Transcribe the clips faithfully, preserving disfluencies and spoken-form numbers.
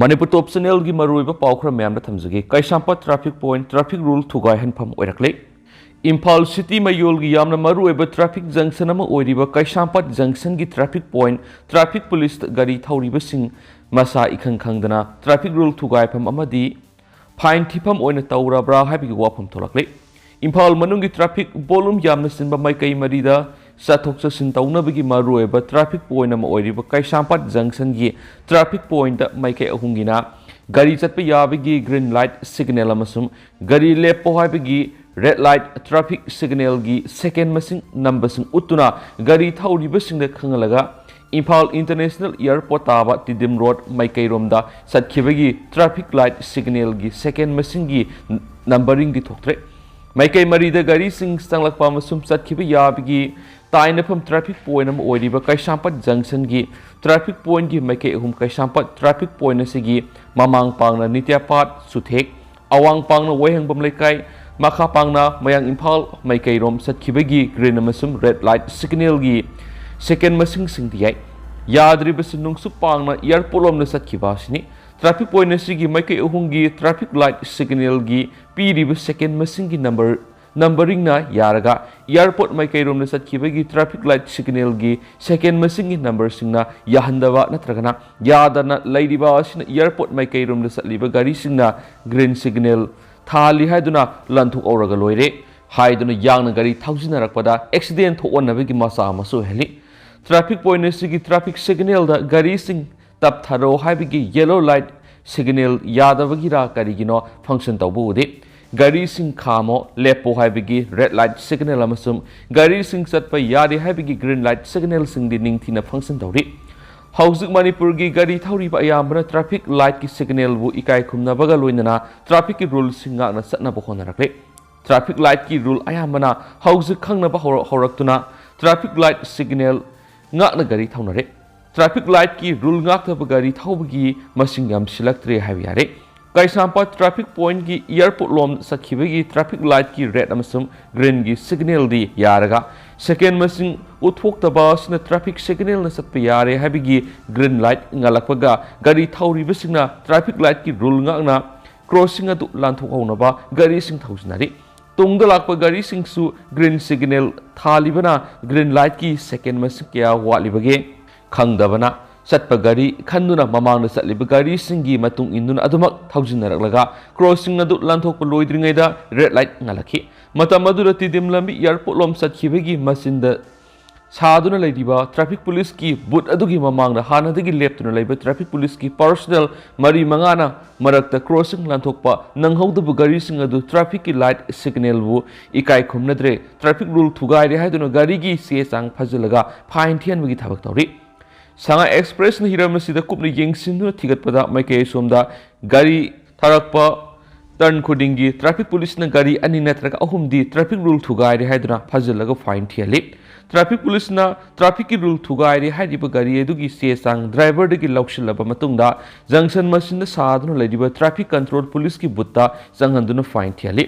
ꯃꯅꯤꯄꯨꯔ ꯇꯣꯞ ꯆꯦꯅꯦꯜꯒꯤ ꯃꯔꯨꯑꯣꯏꯕ ꯄꯥꯎ ꯈꯔ ꯃꯌꯥꯝꯗ ꯊꯝꯖꯒꯦ꯫ Keishampat traffic point traffic rule ꯊꯨꯒꯥꯏꯍꯟꯐꯝ ꯑꯣꯏꯔꯛꯂꯦ꯫ ꯏꯝꯐꯥꯜ ꯁꯤꯇꯤ ꯃꯌꯣꯜꯒꯤ ꯌꯥꯝꯅ ꯃꯔꯨꯑꯣꯏꯕ ꯇ꯭ꯔꯥꯐꯤꯛ ꯖꯪꯁꯟ ꯑꯃ ꯑꯣꯏꯔꯤꯕ ꯀꯩꯁꯥꯝꯄꯥꯠ ꯖꯪꯁꯟꯒꯤ ꯇ꯭ꯔꯥꯐꯤꯛ ꯄꯣꯏꯟꯠ ꯇ꯭ꯔꯥꯐꯤꯛ ꯄꯨꯂꯤꯁ ꯒꯥꯔꯤ ꯊꯧꯔꯤꯕꯁꯤꯡ ꯃꯁꯥ ꯏꯈꯪ ꯈꯪꯗꯅ ꯇ꯭ꯔꯥꯐꯤꯛ ꯔꯨꯜ ꯊꯨꯒꯥꯏꯐꯝ ꯑꯃꯗꯤ ꯐꯥꯏꯟ ꯊꯤꯐꯝ ꯑꯣꯏꯅ ꯇꯧꯔꯕ꯭ꯔꯥ ꯍꯥꯏꯕꯒꯤ ꯋꯥꯐꯝ ꯊꯣꯛꯂꯛꯂꯤ꯫ ꯏꯝꯐꯥꯜ ꯃꯅꯨꯡꯒꯤ ꯇ꯭ꯔꯥꯐꯤꯛ ꯚꯣꯂꯨꯝ ꯌꯥꯝꯅ ꯆꯤꯟꯕ ꯃꯥꯏꯀꯩ ꯃꯔꯤꯗ ꯆꯠꯊꯣꯛ ꯆꯠꯁꯤꯟ ꯇꯧꯅꯕꯒꯤ ꯃꯔꯨꯑꯣꯏꯕ ꯇ꯭ꯔꯥꯐꯤꯛ ꯄꯣꯏꯟꯠ ꯑꯃ ꯑꯣꯏꯔꯤꯕ ꯀꯩꯁꯥꯝꯄꯥꯠ ꯖꯪꯁꯟꯒꯤ ꯇ꯭ꯔꯥꯐꯤꯛ ꯄꯣꯏꯟꯠꯇ ꯃꯥꯏꯀꯩ ꯑꯍꯨꯝꯒꯤꯅ ꯒꯥꯔꯤ ꯆꯠꯄ ꯌꯥꯕꯒꯤ ꯒ꯭ꯔꯤꯟ ꯂꯥꯏꯠ ꯁꯤꯒꯅꯦꯜ ꯑꯃꯁꯨꯡ ꯒꯥꯔꯤ ꯂꯦꯞꯄꯣ ꯍꯥꯏꯕꯒꯤ ꯔꯦꯗ ꯂꯥꯏꯠ ꯇ꯭ꯔꯥꯐꯤꯛ ꯁꯤꯒꯅꯦꯜꯒꯤ ꯁꯦꯀꯦꯟ ꯃꯁꯤꯡ ꯅꯝꯕꯁꯤꯡ ꯎꯠꯇꯨꯅ ꯒꯥꯔꯤ ꯊꯧꯔꯤꯕꯁꯤꯡꯗ ꯈꯪꯍꯜꯂꯒ ꯏꯝꯐꯥꯜ ꯏꯟꯇꯔꯅꯦꯁꯅꯦꯜ ꯑꯦꯌꯔꯄꯣꯔꯠ ꯇꯥꯕ ꯇꯤꯗꯤꯝ ꯔꯣꯗ ꯃꯥꯏꯀꯩꯔꯣꯝꯗ ꯆꯠꯈꯤꯕꯒꯤ ꯇ꯭ꯔꯥꯐꯤꯛ ꯂꯥꯏꯠ ꯁꯤꯒꯅꯦꯜꯒꯤ ꯁꯦꯀꯦꯟ ꯃꯁꯤꯡꯒꯤ ꯅꯝꯕꯔꯤꯡꯗꯤ ꯊꯣꯛꯇ꯭ꯔꯦ꯫ ꯃꯥꯏꯀꯩ ꯃꯔꯤꯗ ꯒꯥꯔꯤꯁꯤꯡ ꯆꯪꯂꯛꯄ ꯑꯃꯁꯨꯡ ꯆꯠꯈꯤꯕ ꯌꯥꯕꯒꯤ ꯇꯥꯏꯅꯐꯝ ꯇ꯭ꯔꯥꯐꯤꯛ ꯄꯣꯏꯟꯠ ꯑꯃ ꯑꯣꯏꯔꯤꯕ ꯀꯩꯁꯥꯝꯄꯥꯠ ꯖꯪꯁꯟꯒꯤ ꯇ꯭ꯔꯥꯐꯤꯛ ꯄꯣꯏꯟꯠꯀꯤ ꯃꯥꯏꯀꯩ ꯑꯍꯨꯝ ꯀꯩꯁꯥꯝꯄꯥꯠ ꯇ꯭ꯔꯥꯐꯤꯛ ꯄꯣꯏꯟꯠ ꯑꯁꯤꯒꯤ ꯃꯃꯥꯡ ꯄꯥꯡꯅ ꯅꯤꯇ꯭ꯌꯥꯄꯥꯠ, ꯆꯨꯊꯦꯛ, ꯑꯋꯥꯡ ꯄꯥꯡꯅ ꯋꯥꯍꯦꯡꯕꯝ ꯂꯩꯀꯥꯏ, ꯃꯈꯥ ꯄꯥꯡꯅ ꯃꯌꯥꯡ ꯏꯝꯐꯥꯜ ꯃꯥꯏꯀꯩꯔꯣꯝ ꯆꯠꯈꯤꯕꯒꯤ ꯒ꯭ꯔꯤꯟ ꯑꯃꯁꯨꯡ ꯔꯦꯗ ꯂꯥꯏꯠ ꯁꯤꯒꯅꯦꯜꯒꯤ ꯁꯦꯀꯦꯟ ꯃꯁꯤꯡꯁꯤꯡꯗꯤ ꯌꯥꯏ꯫ ꯌꯥꯗ꯭ꯔꯤꯕꯁꯤ ꯅꯨꯡꯁꯨꯞ ꯄꯥꯡꯅ ꯑꯦꯌꯔꯄꯣꯔꯠ ꯂꯣꯝꯗ ꯆꯠꯈꯤꯕ ꯑꯁꯤꯅꯤ꯫ ꯇ꯭ꯔꯥꯐꯤꯛ ꯄꯣꯏꯟꯠ ꯑꯁꯤꯒꯤ ꯃꯥꯏꯀꯩ ꯑꯍꯨꯝꯒꯤ ꯇ꯭ꯔꯥꯐꯤꯛ ꯂꯥꯏꯠ ꯁꯤꯒꯅꯦꯜꯒꯤ ꯄꯤꯔꯤꯕ ꯁꯦꯀꯦꯟ ꯃꯁꯤꯡꯒꯤ ꯅꯝꯕꯔ, ꯅꯝꯕꯔꯤꯡꯅ ꯌꯥꯔꯒ ꯑꯦꯌꯔꯄꯣꯔꯠ ꯃꯥꯏꯀꯩꯔꯣꯝꯗ ꯆꯠꯈꯤꯕꯒꯤ ꯇ꯭ꯔꯥꯐꯤꯛ ꯂꯥꯏꯠ ꯁꯤꯒꯅꯦꯜꯒꯤ ꯁꯦꯀꯦꯟ ꯃꯁꯤꯡꯒꯤ ꯅꯝꯕꯔꯁꯤꯡꯅ ꯌꯥꯍꯟꯗꯕ ꯅꯠꯇ꯭ꯔꯒꯅ ꯌꯥꯗꯅ ꯂꯩꯔꯤꯕ ꯑꯁꯤꯅ ꯑꯦꯌꯔꯄꯣꯔꯠ ꯃꯥꯏꯀꯩꯔꯣꯝꯗ ꯆꯠꯂꯤꯕ ꯒꯥꯔꯤꯁꯤꯡꯅ ꯒ꯭ꯔꯤꯟ ꯁꯤꯒꯅꯦꯜ ꯊꯥꯍꯜꯂꯤ ꯍꯥꯏꯗꯨꯅ ꯂꯥꯟꯊꯣꯛꯍꯧꯔꯒ ꯂꯣꯏꯔꯦ ꯍꯥꯏꯗꯨꯅ ꯌꯥꯡꯅ ꯒꯥꯔꯤ ꯊꯧꯖꯤꯟꯅꯔꯛꯄꯗ ꯑꯦꯛꯁꯤꯗꯦꯟ ꯊꯣꯛꯍꯟꯅꯕꯒꯤ ꯃꯆꯥꯛ ꯑꯃꯁꯨ ꯑꯣꯏꯍꯜꯂꯤ꯫ ꯇ꯭ꯔꯥꯐꯤꯛ ꯄꯣꯏꯟꯠ ꯑꯁꯤꯒꯤ ꯇ꯭ꯔꯥꯐꯤꯛ ꯁꯤꯒꯅꯦꯜꯗ ꯒꯥꯔꯤꯁꯤꯡ ꯇꯞꯊꯔꯣ ꯍꯥꯏꯕꯒꯤ ꯌꯦꯂꯣ ꯂꯥꯏꯠ ꯁꯤꯒꯅꯦꯜ ꯌꯥꯗꯕꯒꯤꯔꯥ ꯀꯔꯤꯒꯤꯅꯣ ꯐꯪꯁꯟ ꯇꯧꯕ ꯎꯗꯦ꯫ ꯒꯥꯔꯤꯁꯤꯡ ꯈꯥꯝꯃꯣ, ꯂꯦꯞꯄꯣ ꯍꯥꯏꯕꯒꯤ ꯔꯦꯗ ꯂꯥꯏꯠ ꯁꯤꯒꯅꯦꯜ ꯑꯃꯁꯨꯡ ꯒꯥꯔꯤꯁꯤꯡ ꯆꯠꯄ ꯌꯥꯗꯦ ꯍꯥꯏꯕꯒꯤ ꯒ꯭ꯔꯤꯟ ꯂꯥꯏꯠ ꯁꯤꯒꯅꯦꯜꯁꯤꯡꯗꯤ ꯅꯤꯡꯊꯤꯅ ꯐꯪꯁꯟ ꯇꯧꯔꯤ꯫ ꯍꯧꯖꯤꯛ ꯃꯅꯤꯄꯨꯔꯒꯤ ꯒꯥꯔꯤ ꯊꯧꯔꯤꯕ ꯑꯌꯥꯝꯕꯅ ꯇ꯭ꯔꯥꯐꯤꯛ ꯂꯥꯏꯠꯀꯤ ꯁꯤꯒꯅꯦꯜꯕꯨ ꯏꯀꯥꯏ ꯈꯨꯝꯅꯕꯒ ꯂꯣꯏꯅꯅ ꯇ꯭ꯔꯥꯐꯤꯛꯀꯤ ꯔꯨꯜꯁꯤꯡ ꯉꯥꯛꯅ ꯆꯠꯅꯕ ꯍꯣꯠꯅꯔꯛꯂꯤ꯫ ꯇ꯭ꯔꯥꯐꯤꯛ ꯂꯥꯏꯠꯀꯤ ꯔꯨꯜ ꯑꯌꯥꯝꯕꯅ ꯍꯧꯖꯤꯛ ꯈꯪꯅꯕ ꯍꯧꯔ-, ꯍꯧꯔꯛꯇꯨꯅ ꯇ꯭ꯔꯥꯐꯤꯛ ꯂꯥꯏꯠ ꯁꯤꯒꯅꯦꯜ ꯉꯥꯛꯅ ꯒꯥꯔꯤ ꯊꯧꯅꯔꯦ꯫ ꯇ꯭ꯔꯥꯐꯤꯛ ꯂꯥꯏꯠꯀꯤ ꯔꯨꯜ ꯉꯥꯛꯇꯕ ꯒꯥꯔꯤ ꯊꯧꯕꯒꯤ ꯃꯁꯤꯡ ꯌꯥꯝꯁꯤꯜꯂꯛꯇ꯭ꯔꯦ ꯍꯥꯏꯕ ꯌꯥꯔꯦ꯫ ꯀꯩꯁꯥꯝꯄꯥꯠ traffic pointꯀꯤ airport ꯂꯣꯝ ꯆꯠꯈꯤꯕꯒꯤ traffic lightꯀꯤ red ꯑꯃꯁꯨꯡ greenꯒꯤ signalꯗꯤ ꯌꯥꯔꯒ, second ꯃꯁꯤꯡ ꯎꯠꯊꯣꯛꯇꯕ ꯑꯁꯤꯅ traffic signalꯅ ꯆꯠꯄ ꯌꯥꯔꯦ ꯍꯥꯏꯕꯒꯤ green light ꯉꯥꯜꯂꯛꯄꯒ, ꯒꯥꯔꯤ ꯊꯧꯔꯤꯕꯁꯤꯡꯅ traffic lightꯀꯤ rule ꯉꯥꯛꯅ crossing ꯑꯗꯨ ꯂꯥꯟꯊꯣꯛꯍꯧꯅꯕ ꯒꯥꯔꯤꯁꯤꯡ ꯊꯧꯖꯤꯟꯅꯔꯤ꯫ ꯇꯨꯡꯗ ꯂꯥꯛꯄ ꯒꯥꯔꯤꯁꯤꯡꯁꯨ green signal ꯊꯥꯜꯂꯤꯕꯅ green lightꯀꯤ second ꯃꯁꯤꯡ ꯀꯌꯥ ꯋꯥꯠꯂꯤꯕꯒꯦ ꯈꯪꯗꯕꯅ, ꯆꯠꯄ ꯒꯥꯔꯤ ꯈꯟꯗꯨꯅ ꯃꯃꯥꯡꯗ ꯆꯠꯂꯤꯕ ꯒꯥꯔꯤꯁꯤꯡꯒꯤ ꯃꯇꯨꯡ ꯏꯟꯗꯨꯅ ꯑꯗꯨꯃꯛ ꯊꯧꯖꯤꯟꯅꯔꯛꯂꯒ, crossing ꯑꯗꯨ ꯂꯥꯟꯊꯣꯛꯄ ꯂꯣꯏꯗ꯭ꯔꯤꯉꯩꯗ red light ꯉꯥꯜꯂꯛꯈꯤ꯫ ꯃꯇꯝ ꯑꯗꯨꯗ ꯇꯤꯗꯤꯝ ꯂꯝꯕꯤ airport ꯂꯣꯝ ꯆꯠꯈꯤꯕꯒꯤ ꯃꯆꯤꯟꯗ ꯁꯥꯗꯨꯅ ꯂꯩꯔꯤꯕ traffic policeꯀꯤ booth ꯑꯗꯨꯒꯤ ꯃꯃꯥꯡꯗ ꯍꯥꯟꯅꯗꯒꯤ ꯂꯦꯞꯇꯨꯅ ꯂꯩꯕ traffic policeꯀꯤ personnel ꯃꯔꯤ ꯃꯉꯥꯅ ꯃꯔꯛꯇ crossing ꯂꯥꯟꯊꯣꯛꯄ ꯅꯪꯍꯧꯗꯕ ꯒꯥꯔꯤꯁꯤꯡ ꯑꯗꯨ trafficꯀꯤ light signalꯕꯨ ꯏꯀꯥꯏ ꯈꯨꯝꯅꯗ꯭ꯔꯦ, traffic rule ꯊꯨꯒꯥꯏꯔꯦ ꯍꯥꯏꯗꯨꯅ ꯒꯥꯔꯤꯒꯤ ꯆꯦ ꯆꯥꯡ ꯐꯥꯖꯤꯜꯂꯒ fine ꯊꯤꯍꯟꯕꯒꯤ ꯊꯕꯛ ꯇꯧꯔꯤ꯫ ꯁꯉꯥꯏ Expressꯅ ꯍꯤꯔꯝ ꯑꯁꯤꯗ ꯀꯨꯞꯅ ꯌꯦꯡꯁꯤꯟꯗꯨꯅ ꯊꯤꯒꯠꯄꯗ, ꯃꯥꯏꯀꯩ ꯑꯁꯣꯝꯗ ꯒꯥꯔꯤ ꯊꯥꯔꯛꯄ turn ꯈꯨꯗꯤꯡꯒꯤ traffic policeꯅ ꯒꯥꯔꯤ ꯑꯅꯤ ꯅꯠꯇ꯭ꯔꯒ ꯑꯍꯨꯝꯗꯤ traffic rule ꯊꯨꯒꯥꯏꯔꯦ ꯍꯥꯏꯗꯨꯅ ꯐꯥꯖꯤꯜꯂꯒ fine ꯊꯤꯍꯜꯂꯤ꯫ Traffic policeꯅ trafficꯀꯤ rule ꯊꯨꯒꯥꯏꯔꯦ ꯍꯥꯏꯔꯤꯕ ꯒꯥꯔꯤ ꯑꯗꯨꯒꯤ ꯆꯦ ꯆꯥꯡ driverꯗꯒꯤ ꯂꯧꯁꯤꯜꯂꯕ ꯃꯇꯨꯡꯗ, junction ꯃꯆꯤꯟꯗ ꯁꯥꯗꯨꯅ ꯂꯩꯔꯤꯕ traffic control policeꯀꯤ boothꯇ ꯆꯪꯍꯟꯗꯨꯅ fine ꯊꯤꯍꯜꯂꯤ꯫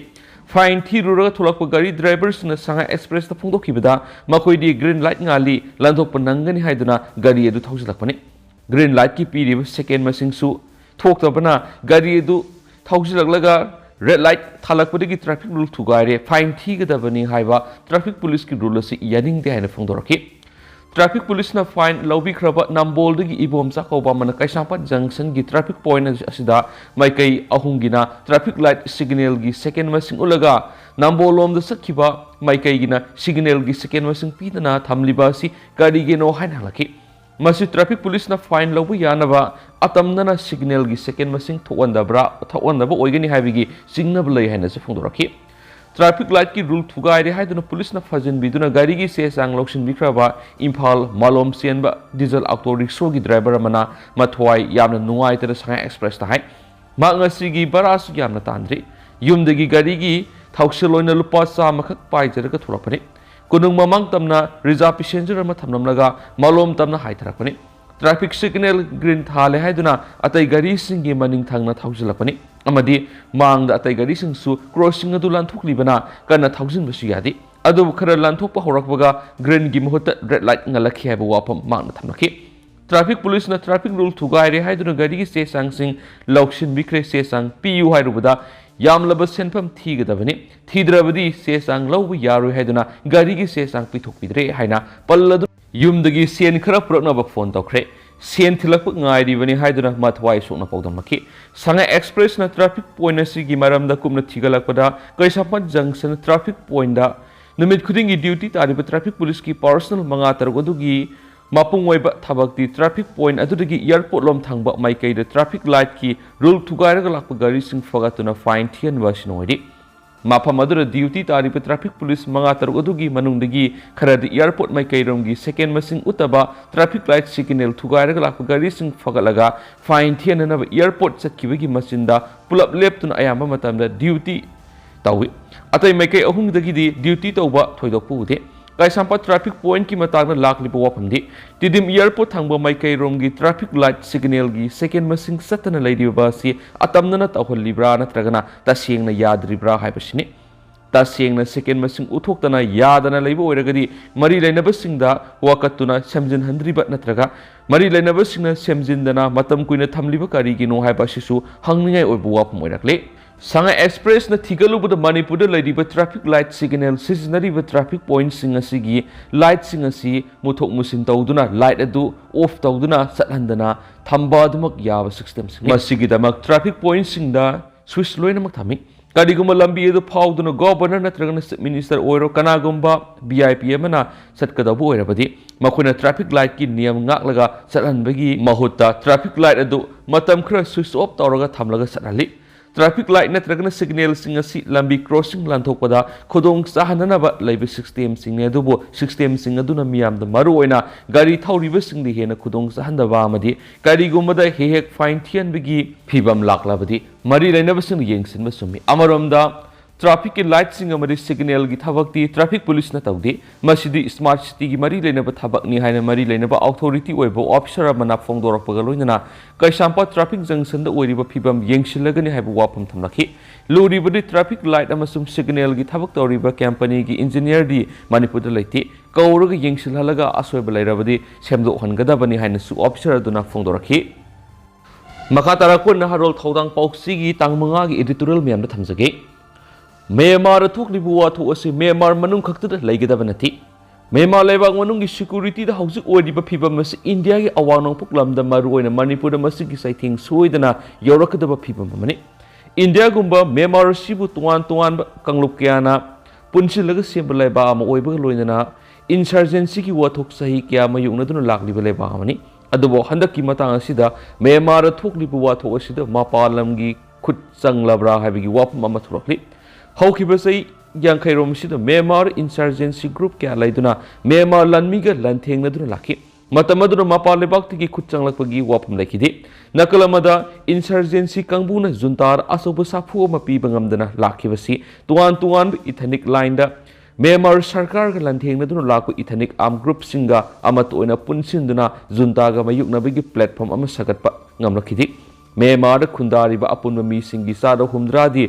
Fine ꯊꯤꯔꯨꯔꯒ ꯊꯣꯛꯂꯛꯄ ꯒꯥꯔꯤ driverꯁꯤꯡꯅ ꯁꯉꯥꯏ Expressꯇ ꯐꯣꯡꯗꯣꯛꯈꯤꯕꯗ, ꯃꯈꯣꯏꯗꯤ green light ꯉꯥꯜꯂꯤ, ꯂꯥꯟꯊꯣꯛꯄ ꯅꯪꯒꯅꯤ ꯍꯥꯏꯗꯨꯅ ꯒꯥꯔꯤ ꯑꯗꯨ ꯊꯧꯖꯤꯜꯂꯛꯄꯅꯤ꯫ Green lightꯀꯤ ꯄꯤꯔꯤꯕ second ꯃꯁꯤꯡꯁꯨ ꯊꯣꯛꯇꯕꯅ, ꯒꯥꯔꯤ ꯑꯗꯨ ꯊꯧꯖꯤꯜꯂꯛꯂꯒ red light ꯊꯥꯜꯂꯛꯄꯗꯒꯤ traffic rule ꯊꯨꯒꯥꯏꯔꯦ, fine ꯊꯤꯒꯗꯕꯅꯤ ꯍꯥꯏꯕ traffic policeꯀꯤ rule ꯑꯁꯤ ꯌꯥꯅꯤꯡꯗꯦ ꯍꯥꯏꯅ ꯐꯣꯡꯗꯣꯔꯛꯈꯤ꯫ Traffic policeꯅ fine ꯂꯧꯕꯤꯈ꯭ꯔꯕ ꯅꯝꯕꯣꯜꯗꯒꯤ ꯏꯕꯣꯝꯆꯥ ꯀꯧꯕ ꯑꯃꯅ ꯀꯩꯁꯥꯝꯄꯥꯠ junctionꯒꯤ traffic point ꯑꯁꯤꯗ ꯃꯥꯏꯀꯩ ꯑꯍꯨꯝꯒꯤꯅ traffic light signalꯒꯤ second ꯃꯁꯤꯡ ꯎꯠꯂꯒ, ꯅꯝꯕꯣꯜ ꯂꯣꯝꯗ ꯆꯠꯈꯤꯕ ꯃꯥꯏꯀꯩꯒꯤꯅ signalꯒꯤ second ꯃꯁꯤꯡ ꯄꯤꯗꯅ ꯊꯝꯂꯤꯕ ꯑꯁꯤ ꯀꯔꯤꯒꯤꯅꯣ ꯍꯥꯏꯅ ꯍꯪꯂꯛꯈꯤ꯫ ꯃꯁꯤ traffic policeꯅ fine ꯂꯧꯕ ꯌꯥꯅꯕ ꯑꯇꯝꯅꯅ signalꯒꯤ second ꯃꯁꯤꯡ ꯊꯣꯛꯍꯟꯗꯕ꯭ꯔꯥ, ꯊꯣꯛꯍꯟꯗꯕ ꯑꯣꯏꯒꯅꯤ ꯍꯥꯏꯕꯒꯤ ꯆꯤꯡꯅꯕ ꯂꯩ ꯍꯥꯏꯅꯁꯨ ꯐꯣꯡꯗꯣꯔꯛꯈꯤ꯫ Traffic lightꯀꯤ rule ꯊꯨꯒꯥꯏꯔꯦ ꯍꯥꯏꯗꯨꯅ policeꯅ ꯐꯥꯖꯤꯟꯕꯤꯗꯨꯅ ꯒꯥꯔꯤꯒꯤ ꯆꯦ ꯆꯥꯡ ꯂꯧꯁꯤꯟꯕꯤꯈ꯭ꯔꯕ ꯏꯝꯐꯥꯜ ꯃꯥꯂꯣꯝ ꯆꯦꯟꯕ diesel auto rickshawꯒꯤ driver ꯑꯃꯅ ꯃꯊ꯭ꯋꯥꯏ ꯌꯥꯝꯅ ꯅꯨꯡꯉꯥꯏꯇꯅ ꯁꯉꯥꯏ Expressꯇ ꯍꯥꯏ, ꯃꯍꯥꯛ ꯉꯁꯤꯒꯤ ꯚꯔꯥꯁꯨ ꯌꯥꯝꯅ ꯇꯥꯟꯗ꯭ꯔꯤ, ꯌꯨꯝꯗꯒꯤ ꯒꯥꯔꯤꯒꯤ ꯊꯧꯁꯤꯜ ꯑꯣꯏꯅ ꯂꯨꯄꯥ ꯆꯥꯝꯃꯈꯛ ꯄꯥꯏꯖꯔꯒ ꯊꯣꯛꯂꯛꯄꯅꯤ꯫ ꯀꯣꯅꯨꯡ ꯃꯃꯥꯡ ꯇꯝꯅ reserve passenger ꯑꯃ ꯊꯝꯂꯝꯂꯒ ꯃꯥꯂꯣꯝ ꯇꯝꯅ ꯍꯥꯏꯊꯔꯛꯄꯅꯤ꯫ Traffic signal green ꯊꯥꯜꯂꯦ ꯍꯥꯏꯗꯨꯅ ꯑꯇꯩ ꯒꯥꯔꯤꯁꯤꯡꯒꯤ ꯃꯅꯤꯡ ꯊꯪꯅ ꯊꯧꯖꯤꯜꯂꯛꯄꯅꯤ ꯑꯃꯗꯤ ꯃꯥꯡꯗ ꯑꯇꯩ ꯒꯥꯔꯤꯁꯤꯡꯁꯨ crossing ꯑꯗꯨ ꯂꯥꯟꯊꯣꯛꯂꯤꯕꯅ ꯀꯟꯅ ꯊꯧꯖꯤꯟꯕꯁꯨ ꯌꯥꯗꯦ꯫ ꯑꯗꯨꯕꯨ ꯈꯔ ꯂꯥꯟꯊꯣꯛꯄ ꯍꯧꯔꯛꯄꯒ greenꯒꯤ ꯃꯍꯨꯠꯇ red light ꯉꯜꯂꯛꯈꯤ ꯍꯥꯏꯕ ꯋꯥꯐꯝ ꯃꯍꯥꯛꯅ ꯊꯝꯂꯛꯈꯤ꯫ Traffic policeꯅ traffic rule ꯊꯨꯒꯥꯏꯔꯦ ꯍꯥꯏꯗꯨꯅ ꯒꯥꯔꯤꯒꯤ ꯆꯦ ꯆꯥꯡꯁꯤꯡ ꯂꯧꯁꯤꯟꯕꯤꯈ꯭ꯔꯦ, ꯆꯦ ꯆꯥꯡ ꯄꯤꯌꯨ ꯍꯥꯏꯔꯨꯕꯗ ꯌꯥꯝꯂꯕ ꯁꯦꯟꯐꯝ ꯊꯤꯒꯗꯕꯅꯤ, ꯊꯤꯗ꯭ꯔꯕꯗꯤ ꯆꯦ ꯆꯥꯡ ꯂꯧꯕ ꯌꯥꯔꯣꯏ ꯍꯥꯏꯗꯨꯅ ꯒꯥꯔꯤꯒꯤ ꯆꯦ ꯆꯥꯡ ꯄꯤꯊꯣꯛꯄꯤꯗ꯭ꯔꯦ ꯍꯥꯏꯅ ꯄꯜꯂꯗꯨꯅ ꯌꯨꯝꯗꯒꯤ ꯁꯦꯟ ꯈꯔ ꯄꯨꯔꯛꯅꯕ phone ꯇꯧꯈ꯭ꯔꯦ꯫ ꯁꯦꯟ ꯊꯤꯜꯂꯛꯄ ꯉꯥꯏꯔꯤꯕꯅꯤ ꯍꯥꯏꯗꯨꯅ ꯃꯊ꯭ꯋꯥꯏ ꯁꯣꯛꯅ ꯄꯥꯎꯗꯝꯂꯛꯈꯤ꯫ ꯁꯉꯥꯏ Expressꯅ traffic point ꯑꯁꯤꯒꯤ ꯃꯔꯝꯗ ꯀꯨꯞꯅ ꯊꯤꯒꯠꯂꯛꯄꯗ ꯀꯩꯁꯥꯝꯄꯥꯠ junction traffic pointꯗ ꯅꯨꯃꯤꯠ ꯈꯨꯗꯤꯡꯒꯤ duty ꯇꯥꯔꯤꯕ traffic policeꯀꯤ personnel ꯃꯉꯥ ꯇꯔꯨꯛ ꯑꯗꯨꯒꯤ ꯃꯄꯨꯡ ꯑꯣꯏꯕ ꯊꯕꯛꯇꯤ traffic point ꯑꯗꯨꯗꯒꯤ airport ꯂꯣꯝ ꯊꯪꯕ ꯃꯥꯏꯀꯩꯗ traffic lightꯀꯤ rule ꯊꯨꯒꯥꯏꯔꯒ ꯂꯥꯛꯄ ꯒꯥꯔꯤꯁꯤꯡ ꯐꯒꯠꯇꯨꯅ fine ꯊꯤꯍꯟꯕ ꯑꯁꯤꯅ ꯑꯣꯏꯔꯤ꯫ ꯃꯐꯝ ꯑꯗꯨꯗ duty ꯇꯥꯔꯤꯕ traffic police ꯃꯉꯥ ꯇꯔꯨꯛ ꯑꯗꯨꯒꯤ ꯃꯅꯨꯡꯗꯒꯤ ꯈꯔꯗꯤ airport ꯃꯥꯏꯀꯩꯔꯣꯝꯒꯤ second ꯃꯁꯤꯡ ꯎꯠꯇꯕ traffic light signal ꯊꯨꯒꯥꯏꯔꯒ ꯂꯥꯛꯄ ꯒꯥꯔꯤꯁꯤꯡ ꯐꯒꯠꯂꯒ fine ꯊꯤꯍꯟꯅꯅꯕ airport ꯆꯠꯈꯤꯕꯒꯤ ꯃꯆꯤꯟꯗ ꯄꯨꯂꯞ ꯂꯦꯞꯇꯨꯅ ꯑꯌꯥꯝꯕ ꯃꯇꯝꯗ duty ꯇꯧꯏ꯫ ꯑꯇꯩ ꯃꯥꯏꯀꯩ ꯑꯍꯨꯝꯗꯒꯤꯗꯤ duty ꯇꯧꯕ ꯊꯣꯏꯗꯣꯛꯄ ꯎꯗꯦ꯫ ꯀꯩꯁꯥꯝꯄꯥꯠ traffic pointꯀꯤ ꯃꯇꯥꯡꯗ ꯂꯥꯛꯂꯤꯕ ꯋꯥꯐꯝꯗꯤ, ꯇꯤꯗꯤꯝ airport ꯊꯪꯕ ꯃꯥꯏꯀꯩꯔꯣꯝꯒꯤ traffic light signalꯒꯤ second ꯃꯁꯤꯡ ꯆꯠꯇꯅ ꯂꯩꯔꯤꯕ ꯑꯁꯤ ꯑꯇꯝꯅꯅ ꯇꯧꯍꯜꯂꯤꯕ꯭ꯔꯥ ꯅꯠꯇ꯭ꯔꯒꯅ ꯇꯁꯦꯡꯅ ꯌꯥꯗ꯭ꯔꯤꯕ꯭ꯔꯥ ꯍꯥꯏꯕꯁꯤꯅꯤ꯫ ꯇꯁꯦꯡꯅ second ꯃꯁꯤꯡ ꯎꯠꯊꯣꯛꯇꯅ ꯌꯥꯗꯅ ꯂꯩꯕ ꯑꯣꯏꯔꯒꯗꯤ ꯃꯔꯤ ꯂꯩꯅꯕꯁꯤꯡꯗ ꯋꯥꯀꯠꯇꯨꯅ ꯁꯦꯝꯖꯤꯟꯍꯟꯗ꯭ꯔꯤꯕ ꯅꯠꯇ꯭ꯔꯒ ꯃꯔꯤ ꯂꯩꯅꯕꯁꯤꯡꯅ ꯁꯦꯝꯖꯤꯟꯗꯅ ꯃꯇꯝ ꯀꯨꯏꯅ ꯊꯝꯂꯤꯕ ꯀꯔꯤꯒꯤꯅꯣ ꯍꯥꯏꯕ ꯑꯁꯤꯁꯨ ꯍꯪꯅꯤꯡꯉꯥꯏ ꯑꯣꯏꯕ ꯋꯥꯐꯝ ꯑꯣꯏꯔꯛꯂꯦ꯫ ꯁꯉꯥꯏ Expressꯅ ꯊꯤꯒꯠꯂꯨꯕꯗ ꯃꯅꯤꯄꯨꯔꯗ ꯂꯩꯔꯤꯕ traffic light signal ꯁꯤꯖꯤꯟꯅꯔꯤꯕ traffic pointꯁꯤꯡ ꯑꯁꯤꯒꯤ lightꯁꯤꯡ ꯑꯁꯤ ꯃꯨꯊꯣꯛ ꯃꯨꯁꯤꯟ ꯇꯧꯗꯨꯅ light ꯑꯗꯨ off ꯇꯧꯗꯨꯅ ꯆꯠꯍꯟꯗꯅ ꯊꯝꯕ ꯑꯗꯨꯃꯛ ꯌꯥꯕ systemꯁꯤꯡꯅꯤ꯫ ꯃꯁꯤꯒꯤꯗꯃꯛ traffic pointꯁꯤꯡꯗ switch ꯂꯣꯏꯅꯃꯛ ꯊꯝꯃꯤ꯫ ꯀꯔꯤꯒꯨꯝꯕ ꯂꯝꯕꯤ ꯑꯗꯨ ꯐꯥꯎꯗꯨꯅ governor ꯅꯠꯇ꯭ꯔꯒꯅ chief minister ꯑꯣꯏꯔꯣ ꯀꯅꯥꯒꯨꯝꯕ V I P ꯑꯃꯅ ꯆꯠꯀꯗꯧꯕ ꯑꯣꯏꯔꯕꯗꯤ ꯃꯈꯣꯏꯅ traffic lightꯀꯤ ꯅꯤꯌꯝ ꯉꯥꯛꯂꯒ ꯆꯠꯍꯟꯕꯒꯤ ꯃꯍꯨꯠꯇ traffic light ꯑꯗꯨ ꯃꯇꯝ ꯈꯔ switch off ꯇꯧꯔꯒ ꯊꯝꯂꯒ ꯆꯠꯍꯜꯂꯤ꯫ Traffic light ꯅꯠꯇ꯭ꯔꯒꯅ signalꯁꯤꯡ ꯑꯁꯤ ꯂꯝꯕꯤ crossing ꯂꯥꯟꯊꯣꯛꯄꯗ ꯈꯨꯗꯣꯡ ꯆꯥꯍꯟꯅꯅꯕ ꯂꯩꯕ systemꯁꯤꯡꯅꯤ, ꯑꯗꯨꯕꯨ systemꯁꯤꯡ ꯑꯗꯨꯅ ꯃꯤꯌꯥꯝꯗ, ꯃꯔꯨꯑꯣꯏꯅ ꯒꯥꯔꯤ ꯊꯧꯔꯤꯕꯁꯤꯡꯗ ꯍꯦꯟꯅ ꯈꯨꯗꯣꯡ ꯆꯥꯍꯟꯗꯕ ꯑꯃꯗꯤ ꯀꯔꯤꯒꯨꯝꯕꯗ ꯍꯦꯛ ꯍꯦꯛ fine ꯊꯤꯍꯟꯕꯒꯤ ꯐꯤꯚꯝ ꯂꯥꯛꯂꯕꯗꯤ ꯃꯔꯤ ꯂꯩꯅꯕꯁꯤꯡꯅ ꯌꯦꯡꯁꯤꯟꯕ ꯆꯨꯝꯃꯤ꯫ ꯑꯃꯔꯣꯝꯗ ꯇ꯭ꯔꯥꯐꯤꯛꯀꯤ ꯂꯥꯏꯠꯁꯤꯡ ꯑꯃꯗꯤ ꯁꯤꯒꯅꯦꯜꯒꯤ ꯊꯕꯛꯇꯤ ꯇ꯭ꯔꯥꯐꯤꯛ ꯄꯨꯂꯤꯁꯅ ꯇꯧꯗꯦ꯫ ꯃꯁꯤꯗꯤ ꯁ꯭ꯃꯥꯔꯠ ꯁꯤꯇꯤꯒꯤ ꯃꯔꯤ ꯂꯩꯅꯕ ꯊꯕꯛꯅꯤ ꯍꯥꯏꯅ ꯃꯔꯤ ꯂꯩꯅꯕ ꯑꯣꯊꯣꯔꯤꯇꯤ ꯑꯣꯏꯕ ꯑꯣꯐꯤꯁꯔ ꯑꯃꯅ ꯐꯣꯡꯗꯣꯔꯛꯄꯒ ꯂꯣꯏꯅꯅ ꯀꯩꯁꯥꯝꯄꯥꯠ ꯇ꯭ꯔꯥꯐꯤꯛ ꯖꯪꯁꯟꯗ ꯑꯣꯏꯔꯤꯕ ꯐꯤꯕꯝ ꯌꯦꯡꯁꯤꯜꯂꯒꯅꯤ ꯍꯥꯏꯕ ꯋꯥꯐꯝ ꯊꯝꯂꯛꯈꯤ꯫ ꯂꯨꯔꯤꯕꯗꯤ ꯇ꯭ꯔꯥꯐꯤꯛ ꯂꯥꯏꯠ ꯑꯃꯁꯨꯡ ꯁꯤꯒꯅꯦꯜꯒꯤ ꯊꯕꯛ ꯇꯧꯔꯤꯕ ꯀꯝꯄꯅꯤꯒꯤ ꯏꯟꯖꯤꯅꯤꯌꯔꯗꯤ ꯃꯅꯤꯄꯨꯔꯗ ꯂꯩꯇꯦ꯫ ꯀꯧꯔꯒ ꯌꯦꯡꯁꯤꯜꯍꯜꯂꯒ ꯑꯁꯣꯏꯕ ꯂꯩꯔꯕꯗꯤ ꯁꯦꯝꯗꯣꯛꯍꯟꯒꯗꯕꯅꯤ ꯍꯥꯏꯅꯁꯨ ꯑꯣꯐꯤꯁꯔ ꯑꯗꯨꯅ ꯐꯣꯡꯗꯣꯔꯛꯈꯤ꯫ ꯃꯈꯥ ꯇꯥꯔꯛꯄ ꯅꯍꯥꯔꯣꯜ ꯊꯧꯗꯥꯡ ꯄꯥꯎꯆꯦꯒꯤ ꯇꯥꯡ ꯃꯉꯥꯒꯤ editorial ꯃꯌꯥꯝꯗ ꯊꯝꯖꯒꯦ꯫ ꯃ꯭ꯌꯥꯟꯃꯥꯔꯗ ꯊꯣꯛꯂꯤꯕ ꯋꯥꯊꯣꯛ ꯑꯁꯤ ꯃ꯭ꯌꯥꯟꯃꯥꯔ ꯃꯅꯨꯡ ꯈꯛꯇꯗ ꯂꯩꯒꯗꯕ ꯅꯠꯇꯦ꯫ ꯃ꯭ꯌꯥꯟꯃꯥꯔ ꯂꯩꯕꯥꯛ ꯃꯅꯨꯡꯒꯤ ꯁꯦꯀ꯭ꯌꯨꯔꯤꯇꯤꯗ ꯍꯧꯖꯤꯛ ꯑꯣꯏꯔꯤꯕ ꯐꯤꯕꯝ ꯑꯁꯤ ꯏꯟꯗꯤꯌꯥꯒꯤ ꯑꯋꯥꯡ ꯅꯣꯡꯄꯣꯛ ꯂꯝꯗꯝ, ꯃꯔꯨꯑꯣꯏꯅ ꯃꯅꯤꯄꯨꯔꯗ ꯃꯁꯤꯒꯤ ꯆꯩꯊꯦꯡ ꯁꯣꯏꯗꯅ ꯌꯧꯔꯛꯀꯗꯕ ꯐꯤꯕꯝ ꯑꯃꯅꯤ꯫ ꯏꯟꯗꯤꯌꯥꯒꯨꯝꯕ ꯃ꯭ꯌꯥꯟꯃꯥꯔ ꯑꯁꯤꯕꯨ ꯇꯣꯉꯥꯟ ꯇꯣꯉꯥꯟꯕ ꯀꯥꯡꯂꯨꯞ ꯀꯌꯥꯅ ꯄꯨꯟꯁꯤꯜꯂꯒ ꯁꯦꯝꯕ ꯂꯩꯕꯥꯛ ꯑꯃ ꯑꯣꯏꯕꯒ ꯂꯣꯏꯅꯅ ꯏꯟꯁꯔꯖꯦꯟꯁꯤꯒꯤ ꯋꯥꯊꯣꯛ ꯆꯍꯤ ꯀꯌꯥ ꯃꯥꯌꯣꯛꯅꯗꯨꯅ ꯂꯥꯛꯂꯤꯕ ꯂꯩꯕꯥꯛ ꯑꯃꯅꯤ꯫ ꯑꯗꯨꯕꯨ ꯍꯟꯗꯛꯀꯤ ꯃꯇꯥꯡ ꯑꯁꯤꯗ ꯃ꯭ꯌꯥꯟꯃꯥꯔꯗ ꯊꯣꯛꯂꯤꯕ ꯋꯥꯊꯣꯛ ꯑꯁꯤꯗ ꯃꯄꯥꯟ ꯂꯝꯒꯤ ꯈꯨꯠ ꯆꯪꯂꯕ꯭ꯔꯥ ꯍꯥꯏꯕꯒꯤ ꯋꯥꯐꯝ ꯑꯃ ꯊꯣꯛꯂꯛꯂꯤ꯫ ꯍꯧꯈꯤꯕ ꯆꯍꯤ ꯌꯥꯡꯈꯩꯔꯣꯝ ꯑꯁꯤꯗ ꯃ꯭ꯌꯥꯟꯃꯥꯔ ꯏꯟꯁꯔꯖꯦꯟꯁꯤ ꯒ꯭ꯔꯨꯞ ꯀꯌꯥ ꯂꯩꯗꯨꯅ ꯃ꯭ꯌꯥꯟꯃꯥꯔ ꯂꯥꯟꯃꯤꯒ ꯂꯥꯟꯊꯦꯡꯅꯗꯨꯅ ꯂꯥꯛꯈꯤ꯫ ꯃꯇꯝ ꯑꯗꯨꯗ ꯃꯄꯥꯟ ꯂꯩꯕꯥꯛꯇꯒꯤ ꯈꯨꯠ ꯆꯪꯂꯛꯄꯒꯤ ꯋꯥꯐꯝ ꯂꯩꯈꯤꯗꯦ꯫ ꯅꯥꯀꯜ ꯑꯃꯗ ꯏꯟꯁꯔꯖꯦꯟꯁꯤ ꯀꯥꯡꯕꯨꯅ ꯖꯨꯟꯇꯥꯗ ꯑꯆꯧꯕ ꯁꯥꯐꯨ ꯑꯃ ꯄꯤꯕ ꯉꯝꯗꯅ ꯂꯥꯛꯈꯤꯕꯁꯤ ꯇꯣꯉꯥꯟ ꯇꯣꯉꯥꯟꯕ ꯏꯊꯅꯤꯛ ꯂꯥꯏꯟꯗ ꯃ꯭ꯌꯥꯟꯃꯥꯔ ꯁꯔꯀꯥꯔꯒ ꯂꯥꯟꯊꯦꯡꯅꯗꯨꯅ ꯂꯥꯛꯄ ꯏꯊꯅꯤꯛ ꯑꯥꯔꯝ ꯒ꯭ꯔꯨꯞꯁꯤꯡꯒ ꯑꯃꯠꯇ ꯑꯣꯏꯅ ꯄꯨꯟꯁꯤꯟꯗꯨꯅ ꯖꯨꯟꯇꯥꯒ ꯃꯥꯌꯣꯛꯅꯕꯒꯤ ꯄ꯭ꯂꯦꯠꯐꯣꯝ ꯑꯃ ꯁꯥꯒꯠꯄ ꯉꯝꯂꯛꯈꯤꯗꯦ꯫ ꯃ꯭ꯌꯥꯟꯃꯥꯔꯗ ꯈꯨꯟꯗꯥꯔꯤꯕ ꯑꯄꯨꯟꯕ ꯃꯤꯁꯤꯡꯒꯤ ꯆꯥꯗ ꯍꯨꯝꯗ꯭ꯔꯥꯗꯤ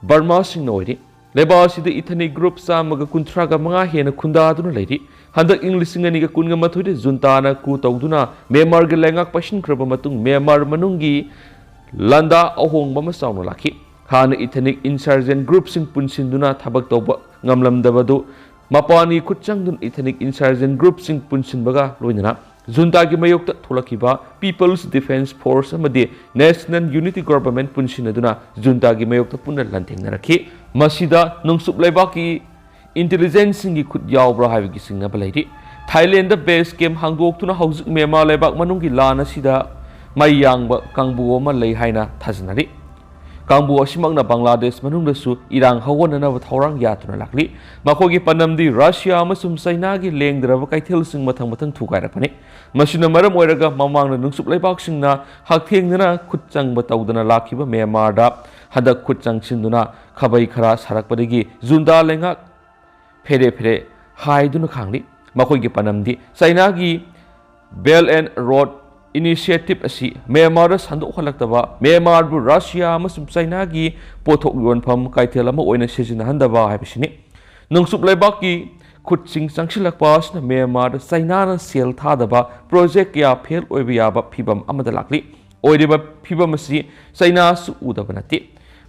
ꯕꯔꯃꯥꯁꯤꯡꯅ ꯑꯣꯏꯔꯤ꯫ ꯂꯩꯕꯥꯛ ꯑꯁꯤꯗ ꯏꯊꯅꯤꯛ ꯒ꯭ꯔꯨꯞ ꯆꯥꯝꯃꯒ ꯀꯨꯟꯊ꯭ꯔꯥꯒ ꯃꯉꯥ ꯍꯦꯟꯅ ꯈꯨꯟꯗꯥꯗꯨꯅ ꯂꯩꯔꯤ꯫ ꯍꯟꯗꯛ ꯏꯪ ꯂꯤꯁꯤꯡ ꯑꯅꯤꯒ ꯀꯨꯟꯒ ꯃꯥꯊꯣꯏꯗ ꯖꯨꯟꯇꯥꯅ coup ꯇꯧꯗꯨꯅ ꯃ꯭ꯌꯥꯟꯃꯥꯔꯒꯤ ꯂꯩꯉꯥꯛ ꯄꯥꯏꯁꯤꯟꯈ꯭ꯔꯕ ꯃꯇꯨꯡ ꯃ꯭ꯌꯥꯟꯃꯥꯔ ꯃꯅꯨꯡꯒꯤ ꯂꯥꯟꯗꯥ ꯑꯍꯣꯡꯕ ꯑꯃ ꯆꯥꯎꯅ ꯂꯥꯛꯈꯤ꯫ ꯍꯥꯟꯅ ꯏꯊꯅꯤꯛ ꯏꯟꯁꯔꯖꯦꯟ ꯒ꯭ꯔꯨꯞꯁꯤꯡ ꯄꯨꯟꯁꯤꯟꯗꯨꯅ ꯊꯕꯛ ꯇꯧꯕ ꯉꯝꯂꯝꯗꯕꯗꯨ ꯃꯄꯥꯟꯒꯤ ꯈꯨꯠ ꯆꯪꯗꯨꯅ ꯏꯊꯅꯤꯛ ꯏꯟꯁꯔꯖꯦꯟ ꯒ꯭ꯔꯨꯞꯁꯤꯡ ꯄꯨꯟꯁꯤꯟꯕꯒ ꯂꯣꯏꯅꯅ ꯖꯨꯟꯇꯥꯒꯤ ꯃꯥꯌꯣꯛꯇ ꯊꯣꯛꯂꯛꯈꯤꯕ People's Defence Force ꯑꯃꯗꯤ National Unity Government ꯄꯨꯟꯁꯤꯟꯅꯗꯨꯅ ꯖꯨꯟꯇꯥꯒꯤ ꯃꯥꯌꯣꯛꯇ ꯄꯨꯟꯅ ꯂꯥꯟꯊꯦꯡꯅꯔꯛꯈꯤ꯫ ꯃꯁꯤꯗ ꯅꯣꯡꯆꯨꯞ ꯂꯩꯕꯥꯛꯀꯤ ꯏꯟꯇꯦꯂꯤꯖꯦꯟꯁꯁꯤꯡꯒꯤ ꯈꯨꯠ ꯌꯥꯎꯕ꯭ꯔꯥ ꯍꯥꯏꯕꯒꯤ ꯆꯤꯡꯅꯕ ꯂꯩꯔꯤ꯫ ꯊꯥꯏꯂꯦꯟꯗ ꯕꯦꯁ ꯀꯦꯝꯞ ꯍꯥꯡꯗꯣꯛꯇꯨꯅ ꯍꯧꯖꯤꯛ ꯃ꯭ꯌꯥꯟꯃꯥꯔ ꯂꯩꯕꯥꯛ ꯃꯅꯨꯡꯒꯤ ꯂꯥꯟ ꯑꯁꯤꯗ ꯃꯩ ꯌꯥꯡꯕ ꯀꯥꯡꯕꯨ ꯑꯃ ꯂꯩ ꯍꯥꯏꯅ ꯊꯥꯖꯅꯔꯤ꯫ ꯀꯥꯡꯕꯨ ꯑꯁꯤꯃꯛꯅ ꯕꯪꯒ꯭ꯂꯥꯗꯦꯁ ꯃꯅꯨꯡꯗꯁꯨ ꯏꯔꯥꯡ ꯍꯧꯍꯟꯅꯅꯕ ꯊꯧꯔꯥꯡ ꯌꯥꯗꯨꯅ ꯂꯥꯛꯂꯤ꯫ ꯃꯈꯣꯏꯒꯤ ꯄꯥꯟꯗꯝꯗꯤ ꯔꯁꯤꯌꯥ ꯑꯃꯁꯨꯡ ꯆꯩꯅꯥꯒꯤ ꯂꯦꯡꯗ꯭ꯔꯕ ꯀꯩꯊꯦꯜꯁꯤꯡ ꯃꯊꯪ ꯃꯊꯪ ꯊꯨꯒꯥꯏꯔꯛꯄꯅꯤ꯫ ꯃꯁꯤꯅ ꯃꯔꯝ ꯑꯣꯏꯔꯒ ꯃꯃꯥꯡꯗ ꯅꯨꯡꯆꯨꯞ ꯂꯩꯕꯥꯛꯁꯤꯡꯅ ꯍꯛꯊꯦꯡꯅꯅ ꯈꯨꯠ ꯆꯪꯕ ꯇꯧꯗꯅ ꯂꯥꯛꯈꯤꯕ ꯃ꯭ꯌꯥꯟꯃꯥꯔꯗ ꯍꯟꯗꯛ ꯈꯨꯠ ꯆꯪꯁꯤꯟꯗꯨꯅ ꯈꯥꯕꯩ ꯈꯔ ꯁꯥꯔꯛꯄꯗꯒꯤ ꯖꯨꯟꯇꯥ ꯂꯩꯉꯥꯛ ꯐꯦꯔꯦ ꯐꯦꯔꯦ ꯍꯥꯏꯗꯨꯅ ꯈꯥꯡꯂꯤ꯫ ꯃꯈꯣꯏꯒꯤ ꯄꯥꯟꯗꯝꯗꯤ ꯆꯩꯅꯥꯒꯤ Belt and Road Initiative ꯑꯁꯤ ꯃ꯭ꯌꯥꯟꯃꯥꯔꯗ ꯁꯟꯗꯣꯛꯍꯜꯂꯛꯇꯕ, ꯃ꯭ꯌꯥꯟꯃꯥꯔꯕꯨ ꯔꯁꯤꯌꯥ ꯑꯃꯁꯨꯡ ꯆꯩꯅꯥꯒꯤ ꯄꯣꯠꯊꯣꯛ ꯌꯣꯟꯐꯝ ꯀꯩꯊꯦꯜ ꯑꯃ ꯑꯣꯏꯅ ꯁꯤꯖꯤꯟꯅꯍꯟꯗꯕ ꯍꯥꯏꯕꯁꯤꯅꯤ꯫ ꯅꯣꯡꯆꯨꯞ ꯂꯩꯕꯥꯛꯀꯤ ꯈꯨꯠꯁꯤꯡ ꯆꯪꯁꯤꯜꯂꯛꯄ ꯑꯁꯤꯅ ꯃ꯭ꯌꯥꯟꯃꯥꯔꯗ ꯆꯩꯅꯥꯅ ꯁꯦꯜ ꯊꯥꯗꯕ ꯄ꯭ꯔꯣꯖꯦꯛ ꯀꯌꯥ ꯐꯦꯜ ꯑꯣꯏꯕ ꯌꯥꯕ ꯐꯤꯚꯝ ꯑꯃꯗ ꯂꯥꯛꯂꯤ꯫ ꯑꯣꯏꯔꯤꯕ ꯐꯤꯚꯝ ꯑꯁꯤ ꯆꯩꯅꯥꯁꯨ ꯎꯗꯕ ꯅꯠꯇꯦ꯫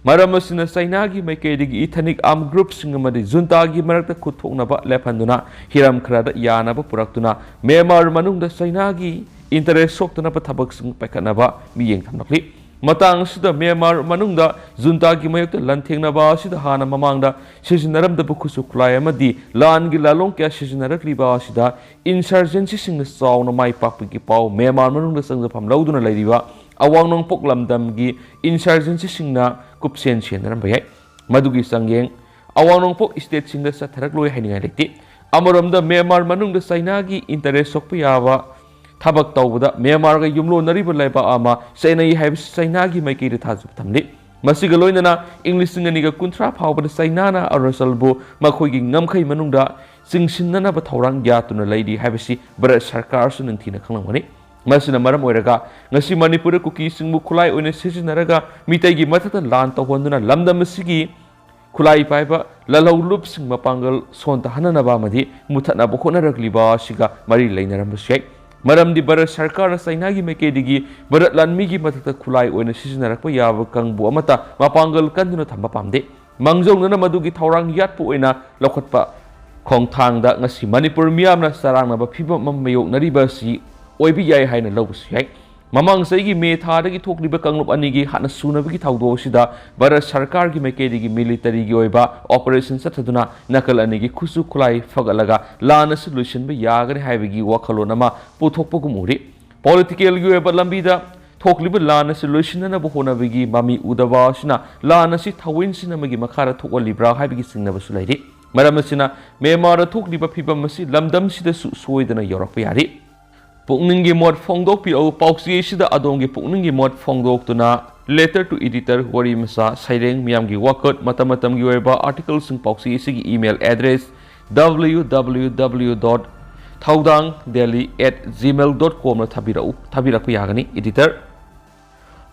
ꯃꯔꯝ ꯑꯁꯤꯅ ꯆꯩꯅꯥꯒꯤ ꯃꯥꯏꯀꯩꯗꯒꯤ ethnic armed groupꯁꯤꯡ ꯑꯃꯗꯤ ꯖꯨꯟꯇꯥꯒꯤ ꯃꯔꯛꯇ ꯈꯨꯠ ꯊꯣꯛꯅꯕ ꯂꯦꯞꯍꯟꯗꯨꯅ ꯍꯤꯔꯝ ꯈꯔꯗ ꯌꯥꯅꯕ ꯄꯨꯔꯛꯇꯨꯅ ꯃ꯭ꯌꯥꯟꯃꯥꯔ ꯃꯅꯨꯡꯗ ꯆꯩꯅꯥꯒꯤ interest ꯁꯣꯛꯇꯅꯕ ꯊꯕꯛꯁꯤꯡ ꯄꯥꯏꯈꯠꯅꯕ ꯃꯤꯠꯌꯦꯡ ꯊꯝꯂꯛꯂꯤ꯫ ꯃꯇꯥꯡ ꯑꯁꯤꯗ ꯃ꯭ꯌꯥꯟꯃꯥꯔ ꯃꯅꯨꯡꯗ ꯖꯨꯟꯇꯥꯒꯤ ꯃꯥꯌꯣꯛꯇ ꯂꯥꯟꯊꯦꯡꯅꯕ ꯑꯁꯤꯗ ꯍꯥꯟꯅ ꯃꯃꯥꯡꯗ ꯁꯤꯖꯤꯟꯅꯔꯝꯗꯕ ꯈꯨꯠꯁꯨ ꯈꯨꯠꯂꯥꯏ ꯑꯃꯗꯤ ꯂꯥꯟꯒꯤ ꯂꯥꯂꯣꯡ ꯀꯌꯥ ꯁꯤꯖꯤꯟꯅꯔꯛꯂꯤꯕ ꯑꯁꯤꯗ insurgencyꯁꯤꯡꯅ ꯆꯥꯎꯅ ꯃꯥꯏ ꯄꯥꯛꯄꯒꯤ ꯄꯥꯎ ꯃ꯭ꯌꯥꯟꯃꯥꯔ ꯃꯅꯨꯡꯗ ꯆꯪꯖꯐꯝ ꯂꯧꯗꯨꯅ ꯂꯩꯔꯤꯕ ꯑꯋꯥꯡ ꯅꯣꯡꯄꯣꯛ ꯂꯝꯗꯝꯒꯤ insurgencyꯁꯤꯡꯅ ꯀꯨꯞꯁꯦꯟ ꯁꯦꯟꯅꯔꯝꯕ ꯌꯥꯏ꯫ ꯃꯗꯨꯒꯤ ꯆꯥꯡꯌꯦꯡ ꯑꯋꯥꯡ ꯅꯣꯡꯄꯣꯛ stateꯁꯤꯡꯗ ꯆꯠꯊꯔꯛꯂꯣꯏ ꯍꯥꯏꯅꯤꯡꯉꯥꯏ ꯂꯩꯇꯦ꯫ ꯑꯃꯔꯣꯝꯗ ꯃ꯭ꯌꯥꯟꯃꯥꯔ ꯃꯅꯨꯡꯗ ꯆꯩꯅꯥꯒꯤ interest ꯁꯣꯛꯄ ꯌꯥꯕ ꯊꯕꯛ ꯇꯧꯕꯗ ꯃ꯭ꯌꯥꯟꯃꯥꯔꯒ ꯌꯨꯝꯂꯣꯟꯅꯔꯤꯕ ꯂꯩꯕꯥꯛ ꯑꯃ ꯆꯩꯅꯩ ꯍꯥꯏꯕꯁꯤ ꯆꯩꯅꯥꯒꯤ ꯃꯥꯏꯀꯩꯗ ꯊꯥꯖꯕ ꯊꯝꯂꯤ꯫ ꯃꯁꯤꯒ ꯂꯣꯏꯅꯅ ꯏꯪ ꯂꯤꯁꯤꯡ ꯑꯅꯤꯒ ꯀꯨꯟꯊ꯭ꯔꯥ ꯐꯥꯎꯕꯗ ꯆꯩꯅꯥꯅ ꯑꯔꯨꯅꯥꯆꯜꯕꯨ ꯃꯈꯣꯏꯒꯤ ꯉꯝꯈꯩ ꯃꯅꯨꯡꯗ ꯆꯤꯡꯁꯤꯟꯅꯅꯕ ꯊꯧꯔꯥꯡ ꯌꯥꯠꯇꯨꯅ ꯂꯩꯔꯤ ꯍꯥꯏꯕꯁꯤ ꯚꯥꯔꯠ ꯁꯔꯀꯥꯔꯁꯨ ꯅꯤꯡꯊꯤꯅ ꯈꯪꯂꯝꯒꯅꯤ꯫ ꯃꯁꯤꯅ ꯃꯔꯝ ꯑꯣꯏꯔꯒ ꯉꯁꯤ ꯃꯅꯤꯄꯨꯔꯗ ꯀꯨꯀꯤꯁꯤꯡꯕꯨ ꯈꯨꯠꯂꯥꯏ ꯑꯣꯏꯅ ꯁꯤꯖꯤꯟꯅꯔꯒ ꯃꯤꯇꯩꯒꯤ ꯃꯊꯛꯇ ꯂꯥꯟ ꯇꯧꯍꯟꯗꯨꯅ ꯂꯝꯗꯝ ꯑꯁꯤꯒꯤ ꯈꯨꯠꯂꯥꯏ ꯄꯥꯏꯕ ꯂꯥꯜꯍꯧꯂꯨꯞꯁꯤꯡ ꯃꯄꯥꯡꯒꯜ ꯁꯣꯟꯊꯍꯟꯅꯅꯕ ꯑꯃꯗꯤ ꯃꯨꯊꯠꯅꯕ ꯍꯣꯠꯅꯔꯛꯂꯤꯕ ꯑꯁꯤꯒ ꯃꯔꯤ ꯂꯩꯅꯔꯝꯕꯁꯨ ꯌꯥꯏ꯫ ꯃꯔꯝꯗꯤ ꯚꯥꯔꯠ ꯁꯔꯀꯥꯔꯅ ꯆꯩꯅꯥꯒꯤ ꯃꯥꯏꯀꯩꯗꯒꯤ ꯚꯥꯔꯠ ꯂꯥꯟꯃꯤꯒꯤ ꯃꯊꯛꯇ ꯈꯨꯠꯂꯥꯏ ꯑꯣꯏꯅ ꯁꯤꯖꯤꯟꯅꯔꯛꯄ ꯌꯥꯕ ꯀꯥꯡꯕꯨ ꯑꯃꯠꯇ ꯃꯄꯥꯡꯒꯜ ꯀꯟꯗꯨꯅ ꯊꯝꯕ ꯄꯥꯝꯗꯦ꯫ ꯃꯥꯡꯖꯧꯅꯅ ꯃꯗꯨꯒꯤ ꯊꯧꯔꯥꯡ ꯌꯥꯠꯄ ꯑꯣꯏꯅ ꯂꯧꯈꯠꯄ ꯈꯣꯡꯊꯥꯡꯗ ꯉꯁꯤ ꯃꯅꯤꯄꯨꯔ ꯃꯤꯌꯥꯝꯅ ꯆꯔꯥꯡꯅꯕ ꯐꯤꯚꯝ ꯑꯃ ꯃꯥꯌꯣꯛꯅꯔꯤꯕ ꯑꯁꯤ ꯑꯣꯏꯕ ꯌꯥꯏ ꯍꯥꯏꯅ ꯂꯧꯕꯁꯨ ꯌꯥꯏ꯫ ꯃꯃꯥꯡ ꯆꯍꯤꯒꯤ ꯃꯦ ꯊꯥꯗꯒꯤ ꯊꯣꯛꯂꯤꯕ ꯀꯥꯡꯂꯨꯞ ꯑꯅꯤꯒꯤ ꯍꯥꯠꯅ ꯁꯨꯅꯕꯒꯤ ꯊꯧꯗꯣꯛ ꯑꯁꯤꯗ ꯚꯥꯔꯠ ꯁꯔꯀꯥꯔꯒꯤ ꯃꯥꯏꯀꯩꯗꯒꯤ militaryꯒꯤ ꯑꯣꯏꯕ operation ꯆꯠꯊꯗꯨꯅ ꯅꯥꯀꯜ ꯑꯅꯤꯒꯤ ꯈꯨꯠꯁꯨ ꯈꯨꯠꯂꯥꯏ ꯐꯒꯠꯂꯒ ꯂꯥꯟ ꯑꯁꯤ ꯂꯣꯏꯁꯤꯟꯕ ꯌꯥꯒꯅꯤ ꯍꯥꯏꯕꯒꯤ ꯋꯥꯈꯜꯂꯣꯟ ꯑꯃ ꯄꯨꯊꯣꯛꯄꯒꯨꯝ ꯎꯔꯤ꯫ Politicalꯒꯤ ꯑꯣꯏꯕ ꯂꯝꯕꯤꯗ ꯊꯣꯛꯂꯤꯕ ꯂꯥꯟ ꯑꯁꯤ ꯂꯣꯏꯁꯤꯟꯅꯅꯕ ꯍꯣꯠꯅꯕꯒꯤ ꯃꯃꯤ ꯎꯗꯕ ꯑꯁꯤꯅ ꯂꯥꯟ ꯑꯁꯤ ꯊꯑꯣꯏ ꯁꯤꯟꯅꯕꯒꯤ ꯃꯈꯥꯗ ꯊꯣꯛꯍꯜꯂꯤꯕ꯭ꯔꯥ ꯍꯥꯏꯕꯒꯤ ꯆꯤꯡꯅꯕꯁꯨ ꯂꯩꯔꯤ꯫ ꯃꯔꯝ ꯑꯁꯤꯅ ꯃ꯭ꯌꯥꯟꯃꯥꯔꯗ ꯊꯣꯛꯂꯤꯕ ꯐꯤꯚꯝ ꯑꯁꯤ ꯂꯝꯗꯝꯁꯤꯗꯁꯨ ꯁꯣꯏꯗꯅ ꯌꯧꯔꯛꯄ ꯌꯥꯔꯤ꯫ ꯄꯨꯛꯅꯤꯡꯒꯤ ꯃꯣꯠ ꯐꯣꯡꯗꯣꯛꯄꯤꯔꯛꯎ꯫ ꯄꯥꯎꯆꯦ ꯑꯁꯤꯗ ꯑꯗꯣꯝꯒꯤ ꯄꯨꯛꯅꯤꯡꯒꯤ ꯃꯣꯠ ꯐꯣꯡꯗꯣꯛꯇꯨꯅ, Letter to Editor, ꯋꯥꯔꯤ ꯃꯆꯥ, ꯁꯩꯔꯦꯡ, ꯃꯤꯌꯥꯝꯒꯤ ꯋꯥꯀꯠ, ꯃꯇꯝ ꯃꯇꯝꯒꯤ ꯑꯣꯏꯕ articleꯁꯤꯡ ꯄꯥꯎꯆꯦ ꯑꯁꯤꯒꯤ email address W W W dot thaudangdelhi at gmail dot comꯗ ꯊꯥꯕꯤꯔꯛꯎ, ꯊꯥꯕꯤꯔꯛꯄ ꯌꯥꯒꯅꯤ꯫ Editor,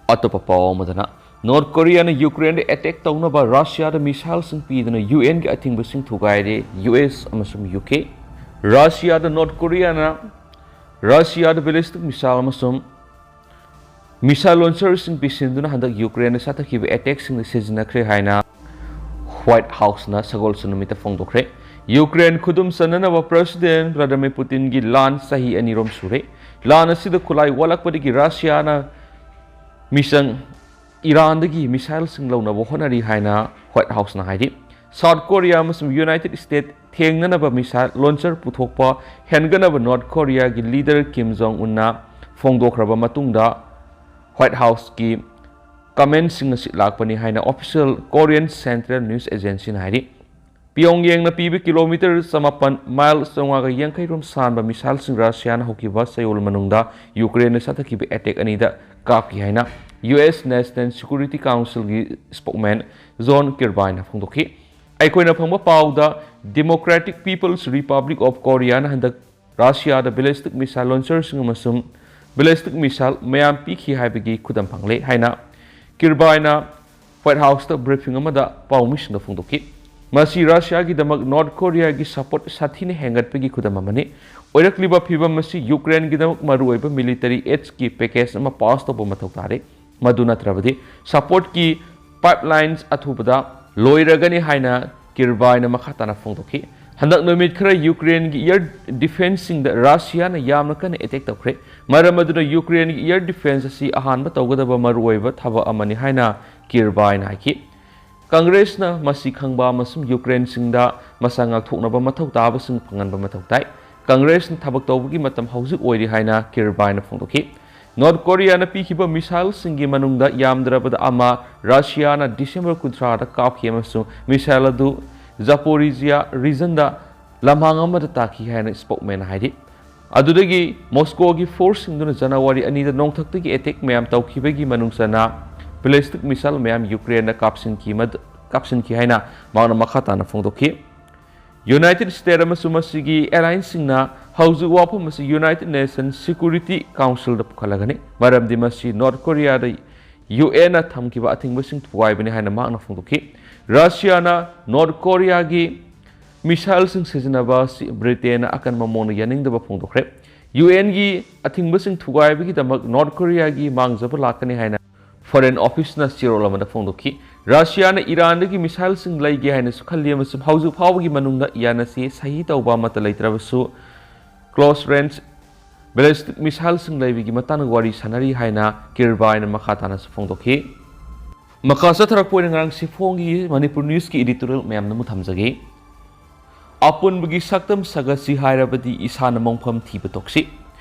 ꯑꯇꯣꯞꯄ ꯄꯥꯎ ꯑꯃꯗꯅ, ꯅꯣꯔꯠ ꯀꯣꯔꯤꯌꯥꯅ ꯌꯨꯀ꯭ꯔꯦꯟꯗ attack ꯇꯧꯅꯕ ꯔꯁꯤꯌꯥꯗ missileꯁꯤꯡ ꯄꯤꯗꯨꯅ UNꯒꯤ ꯑꯊꯤꯡꯕꯁꯤꯡ ꯊꯨꯒꯥꯏꯔꯦ, US ꯑꯃꯁꯨꯡ UK꯫ ꯔꯁꯤꯌꯥꯗ ꯅꯣꯔꯠ ꯀꯣꯔꯤꯌꯥꯅ ꯔꯁꯤꯌꯥꯗ ballistic missile ꯑꯃꯁꯨꯡ missile launcherꯁꯤꯡ ꯄꯤꯁꯤꯟꯗꯨꯅ ꯍꯟꯗꯛ ꯌꯨꯀ꯭ꯔꯦꯟꯗ ꯆꯠꯊꯈꯤꯕ attackꯁꯤꯡꯗ ꯁꯤꯖꯤꯟꯅꯈ꯭ꯔꯦ ꯍꯥꯏꯅ White Houseꯅ ꯁꯒꯣꯜꯁꯦꯟ ꯅꯨꯃꯤꯠꯇ ꯐꯣꯡꯗꯣꯛꯈ꯭ꯔꯦ꯫ ꯌꯨꯀ꯭ꯔꯦꯟ ꯈꯨꯗꯨꯝ ꯆꯟꯅꯅꯕ President Vladimir Putinꯒꯤ ꯂꯥꯟ ꯆꯍꯤ ꯑꯅꯤꯔꯣꯝ ꯁꯨꯔꯦ꯫ ꯂꯥꯟ ꯑꯁꯤꯗ ꯈꯨꯠꯂꯥꯏ ꯋꯥꯠꯂꯛꯄꯗꯒꯤ ꯔꯁꯤꯌꯥꯅ ꯃꯤꯆꯪ ꯏꯔꯥꯟꯗꯒꯤ missileꯁꯤꯡ ꯂꯧꯅꯕ ꯍꯣꯠꯅꯔꯤ ꯍꯥꯏꯅ White Houseꯅ ꯍꯥꯏꯔꯤ꯫ South Korea ꯑꯃꯁꯨꯡ United States ꯊꯦꯡꯅꯅꯕ missile launcher ꯄꯨꯊꯣꯛꯄ ꯍꯦꯟꯒꯠꯅꯕ ꯅꯣꯔꯠ ꯀꯣꯔꯤꯌꯥꯒꯤ leader Kim Jong Unꯅ ꯐꯣꯡꯗꯣꯛꯈ꯭ꯔꯕ ꯃꯇꯨꯡꯗ White Houseꯀꯤ commentꯁꯤꯡ ꯑꯁꯤ ꯂꯥꯛꯄꯅꯤ ꯍꯥꯏꯅ official Korean Central News Agencyꯅ ꯍꯥꯏꯔꯤ꯫ ꯄꯤꯌꯣꯡꯌꯦꯡꯅ ꯄꯤꯕ ꯀꯤꯂꯣꯃꯤꯇꯔ ꯆꯃꯥꯄꯟ, ꯃꯥꯏꯜ ꯆꯥꯝꯃꯉꯥꯒ ꯌꯥꯡꯈꯩ ꯔꯣꯝ ꯁꯥꯟꯕ missileꯁꯤꯡ ꯔꯁꯤꯌꯥꯅ ꯍꯧꯈꯤꯕ ꯆꯌꯣꯜ ꯃꯅꯨꯡꯗ ꯌꯨꯀ꯭ꯔꯦꯟꯗ ꯆꯠꯊꯈꯤꯕ attack ꯑꯅꯤꯗ ꯀꯥꯞꯈꯤ ꯍꯥꯏꯅ US National Security Councilꯒꯤ spokesman John Kirbyꯅ ꯐꯣꯡꯗꯣꯛꯈꯤ꯫ ꯑꯩꯈꯣꯏꯅ ꯐꯪꯕ ꯄꯥꯎꯗ, Democratic People's Republic of Koreaꯅ ꯍꯟꯗꯛ ꯔꯁꯤꯌꯥꯗ ballistic missile launcherꯁꯤꯡ ꯑꯃꯁꯨꯡ ballistic missile ꯃꯌꯥꯝ ꯄꯤꯈꯤ ꯍꯥꯏꯕꯒꯤ ꯈꯨꯗꯝ ꯐꯪꯂꯦ ꯍꯥꯏꯅ Kirbyꯅ White Houseꯇ briefing ꯑꯃꯗ ꯄꯥꯎꯃꯤꯁꯤꯡꯗ ꯐꯣꯡꯗꯣꯛꯈꯤ꯫ ꯃꯁꯤ ꯔꯁꯤꯌꯥꯒꯤꯗꯃꯛ ꯅꯣꯔꯠ ꯀꯣꯔꯤꯌꯥꯒꯤ support ꯁꯥꯊꯤꯅ ꯍꯦꯟꯒꯠꯄꯒꯤ ꯈꯨꯗꯝ ꯑꯃꯅꯤ꯫ ꯑꯣꯏꯔꯛꯂꯤꯕ ꯐꯤꯚꯝ ꯑꯁꯤ ꯌꯨꯀ꯭ꯔꯦꯟꯒꯤꯗꯃꯛ ꯃꯔꯨꯑꯣꯏꯕ military aidꯀꯤ package ꯑꯃ pass ꯇꯧꯕ ꯃꯊꯧ ꯇꯥꯔꯦ꯫ ꯃꯗꯨ ꯅꯠꯇ꯭ꯔꯕꯗꯤ supportꯀꯤ pipelines ꯑꯊꯨꯕꯗ ꯂꯣꯏꯔꯒꯅꯤ ꯍꯥꯏꯅ Kirbyꯅ ꯃꯈꯥ ꯇꯥꯅ ꯐꯣꯡꯗꯣꯛꯈꯤ꯫ ꯍꯟꯗꯛ ꯅꯨꯃꯤꯠ ꯈꯔ ꯌꯨꯀ꯭ꯔꯦꯟꯒꯤ air defenceꯁꯤꯡꯗ ꯔꯁꯤꯌꯥꯅ ꯌꯥꯝꯅ ꯀꯟꯅ attack ꯇꯧꯈ꯭ꯔꯦ꯫ ꯃꯔꯝ ꯑꯗꯨꯅ ꯌꯨꯀ꯭ꯔꯦꯟꯒꯤ air defense ꯑꯁꯤ ꯑꯍꯥꯟꯕ ꯇꯧꯒꯗꯕ ꯃꯔꯨꯑꯣꯏꯕ ꯊꯕꯛ ꯑꯃꯅꯤ ꯍꯥꯏꯅ Kirbyꯅ ꯍꯥꯏꯈꯤ꯫ Congressꯅ ꯃꯁꯤ ꯈꯪꯕ ꯑꯃꯁꯨꯡ ꯌꯨꯀ꯭ꯔꯦꯟꯁꯤꯡꯗ ꯃꯁꯥ ꯉꯥꯛꯊꯣꯛꯅꯕ ꯃꯊꯧ ꯇꯥꯕꯁꯤꯡ ꯐꯪꯍꯟꯕ ꯃꯊꯧ ꯇꯥꯏ꯫ Congressꯅ ꯊꯕꯛ ꯇꯧꯕꯒꯤ ꯃꯇꯝ ꯍꯧꯖꯤꯛ ꯑꯣꯏꯔꯤ ꯍꯥꯏꯅ Kirbyꯅ ꯐꯣꯡꯗꯣꯛꯈꯤ꯫ ꯅꯣꯔꯠ ꯀꯣꯔꯤꯌꯥꯅ ꯄꯤꯈꯤꯕ ꯃꯤꯁꯥꯏꯜꯁꯤꯡꯒꯤ ꯃꯅꯨꯡꯗ ꯌꯥꯝꯗ꯭ꯔꯕꯗ ꯑꯃ ꯔꯁꯤꯌꯥꯅ ꯗꯤꯁꯦꯝꯕꯔ ꯀꯨꯟꯊ꯭ꯔꯥꯗ ꯀꯥꯞꯈꯤ ꯑꯃꯁꯨꯡ ꯃꯤꯁꯥꯏꯜ ꯑꯗꯨ ꯖꯥꯄꯣꯔꯤꯖꯤꯌꯥ ꯔꯤꯖꯟꯗ ꯂꯝꯍꯥꯡ ꯑꯃꯗ ꯇꯥꯈꯤ ꯍꯥꯏꯅ ꯁ꯭ꯄꯣꯛꯃꯦꯟꯅ ꯍꯥꯏꯔꯤ꯫ ꯑꯗꯨꯗꯒꯤ ꯃꯣꯁꯀꯣꯒꯤ ꯐꯣꯔꯁꯁꯤꯡꯗꯨꯅ ꯖꯅꯋꯥꯔꯤ ꯑꯅꯤꯗ ꯅꯣꯡꯊꯛꯇꯒꯤ ꯑꯦꯇꯦꯛ ꯃꯌꯥꯝ ꯇꯧꯈꯤꯕꯒꯤ ꯃꯅꯨꯡ ꯆꯟꯅ ꯕꯦꯂꯤꯁꯇꯤꯛ ꯃꯤꯁꯥꯏꯜ ꯃꯌꯥꯝ ꯌꯨꯀ꯭ꯔꯦꯟꯗ ꯀꯥꯞꯁꯤꯟꯈꯤ ꯃꯗ-, ꯀꯥꯞꯁꯤꯟꯈꯤ ꯍꯥꯏꯅ ꯃꯍꯥꯛꯅ ꯃꯈꯥ ꯇꯥꯅ ꯐꯣꯡꯗꯣꯛꯈꯤ꯫ ꯌꯨꯅꯥꯏꯇꯦꯗ ꯁ꯭ꯇꯦꯠ ꯑꯃꯁꯨꯡ ꯃꯁꯤꯒꯤ ꯑꯦꯂꯥꯏꯟꯁꯁꯤꯡꯅ ꯍꯧꯖꯤꯛ ꯋꯥꯐꯝ ꯑꯁꯤ ꯌꯨꯅꯥꯏꯇꯦꯗ ꯅꯦꯁꯟ ꯁꯦꯀ꯭ꯌꯨꯔꯤꯇꯤ ꯀꯥꯎꯟꯁꯤꯜꯗ ꯄꯨꯈꯠꯂꯒꯅꯤ, ꯃꯔꯝꯗꯤ ꯃꯁꯤ ꯅꯣꯔꯠ ꯀꯣꯔꯤꯌꯥꯗ ꯌꯨ ꯑꯦꯟꯅ ꯊꯝꯈꯤꯕ ꯑꯊꯤꯡꯕꯁꯤꯡ ꯊꯨꯒꯥꯏꯕꯅꯤ ꯍꯥꯏꯅ ꯃꯍꯥꯛꯅ ꯐꯣꯡꯗꯣꯛꯈꯤ꯫ ꯔꯁꯤꯌꯥꯅ ꯅꯣꯔꯠ ꯀꯣꯔꯤꯌꯥꯒꯤ ꯃꯤꯁꯥꯏꯜꯁꯤꯡ ꯁꯤꯖꯤꯟꯅꯕ ꯑꯁꯤ ꯕ꯭ꯔꯤꯇꯦꯟꯅ ꯑꯀꯟꯕ ꯃꯑꯣꯡꯗ ꯌꯥꯅꯤꯡꯗꯕ ꯐꯣꯡꯗꯣꯛꯈ꯭ꯔꯦ꯫ ꯌꯨ ꯑꯦꯟꯒꯤ ꯑꯊꯤꯡꯕꯁꯤꯡ ꯊꯨꯒꯥꯏꯕꯒꯤꯗꯃꯛ ꯅꯣꯔꯠ ꯀꯣꯔꯤꯌꯥꯒꯤ ꯃꯥꯡꯖꯕ ꯂꯥꯛꯀꯅꯤ ꯍꯥꯏꯅ ꯐꯣꯔꯦꯟ ꯑꯣꯐꯤꯁꯅ ꯆꯦꯔꯣꯜ ꯑꯃꯗ ꯐꯣꯡꯗꯣꯛꯈꯤ꯫ ꯔꯁꯤꯌꯥꯅ ꯏꯔꯥꯟꯗꯒꯤ ꯃꯤꯁꯥꯏꯜꯁꯤꯡ ꯂꯩꯒꯦ ꯍꯥꯏꯅꯁꯨ ꯈꯜꯂꯤ ꯑꯃꯁꯨꯡ ꯍꯧꯖꯤꯛ ꯐꯥꯎꯕꯒꯤ ꯃꯅꯨꯡꯗ ꯌꯥꯅꯁꯤ ꯁꯍꯤ ꯇꯧꯕ ꯑꯃꯠꯇ ꯂꯩꯇ꯭ꯔꯕꯁꯨ, ꯀ꯭ꯂꯣꯁ ꯔꯦꯟꯖ ꯕꯦꯂꯤꯁꯇꯤꯛ ꯃꯤꯁꯥꯏꯜꯁꯤꯡ ꯂꯩꯕꯒꯤ ꯃꯇꯥꯡꯗ ꯋꯥꯔꯤ ꯁꯥꯟꯅꯔꯤ ꯍꯥꯏꯅ ꯀꯤꯔꯕꯥꯏꯅ ꯃꯈꯥ ꯇꯥꯅꯁꯨ ꯐꯣꯡꯗꯣꯛꯈꯤ꯫ ꯃꯈꯥ ꯆꯠꯊꯔꯛꯄ ꯑꯣꯏꯅ ꯉꯔꯥꯡ ꯁꯤꯐꯣꯡꯒꯤ ꯃꯅꯤꯄꯨꯔ ꯅ꯭ꯌꯨꯁꯀꯤ ꯏꯗꯤꯇꯣꯔꯤꯌꯦꯜ ꯃꯌꯥꯝꯗ ꯑꯃꯨꯛ ꯊꯝꯖꯒꯦ꯫ ꯑꯄꯨꯟꯕꯒꯤ ꯁꯛꯇꯝ ꯁꯥꯒꯠꯁꯤ ꯍꯥꯏꯔꯕꯗꯤ ꯏꯁꯥꯅ ꯃꯣꯡꯐꯝ ꯊꯤꯕ ꯇꯣꯛꯁꯤ꯫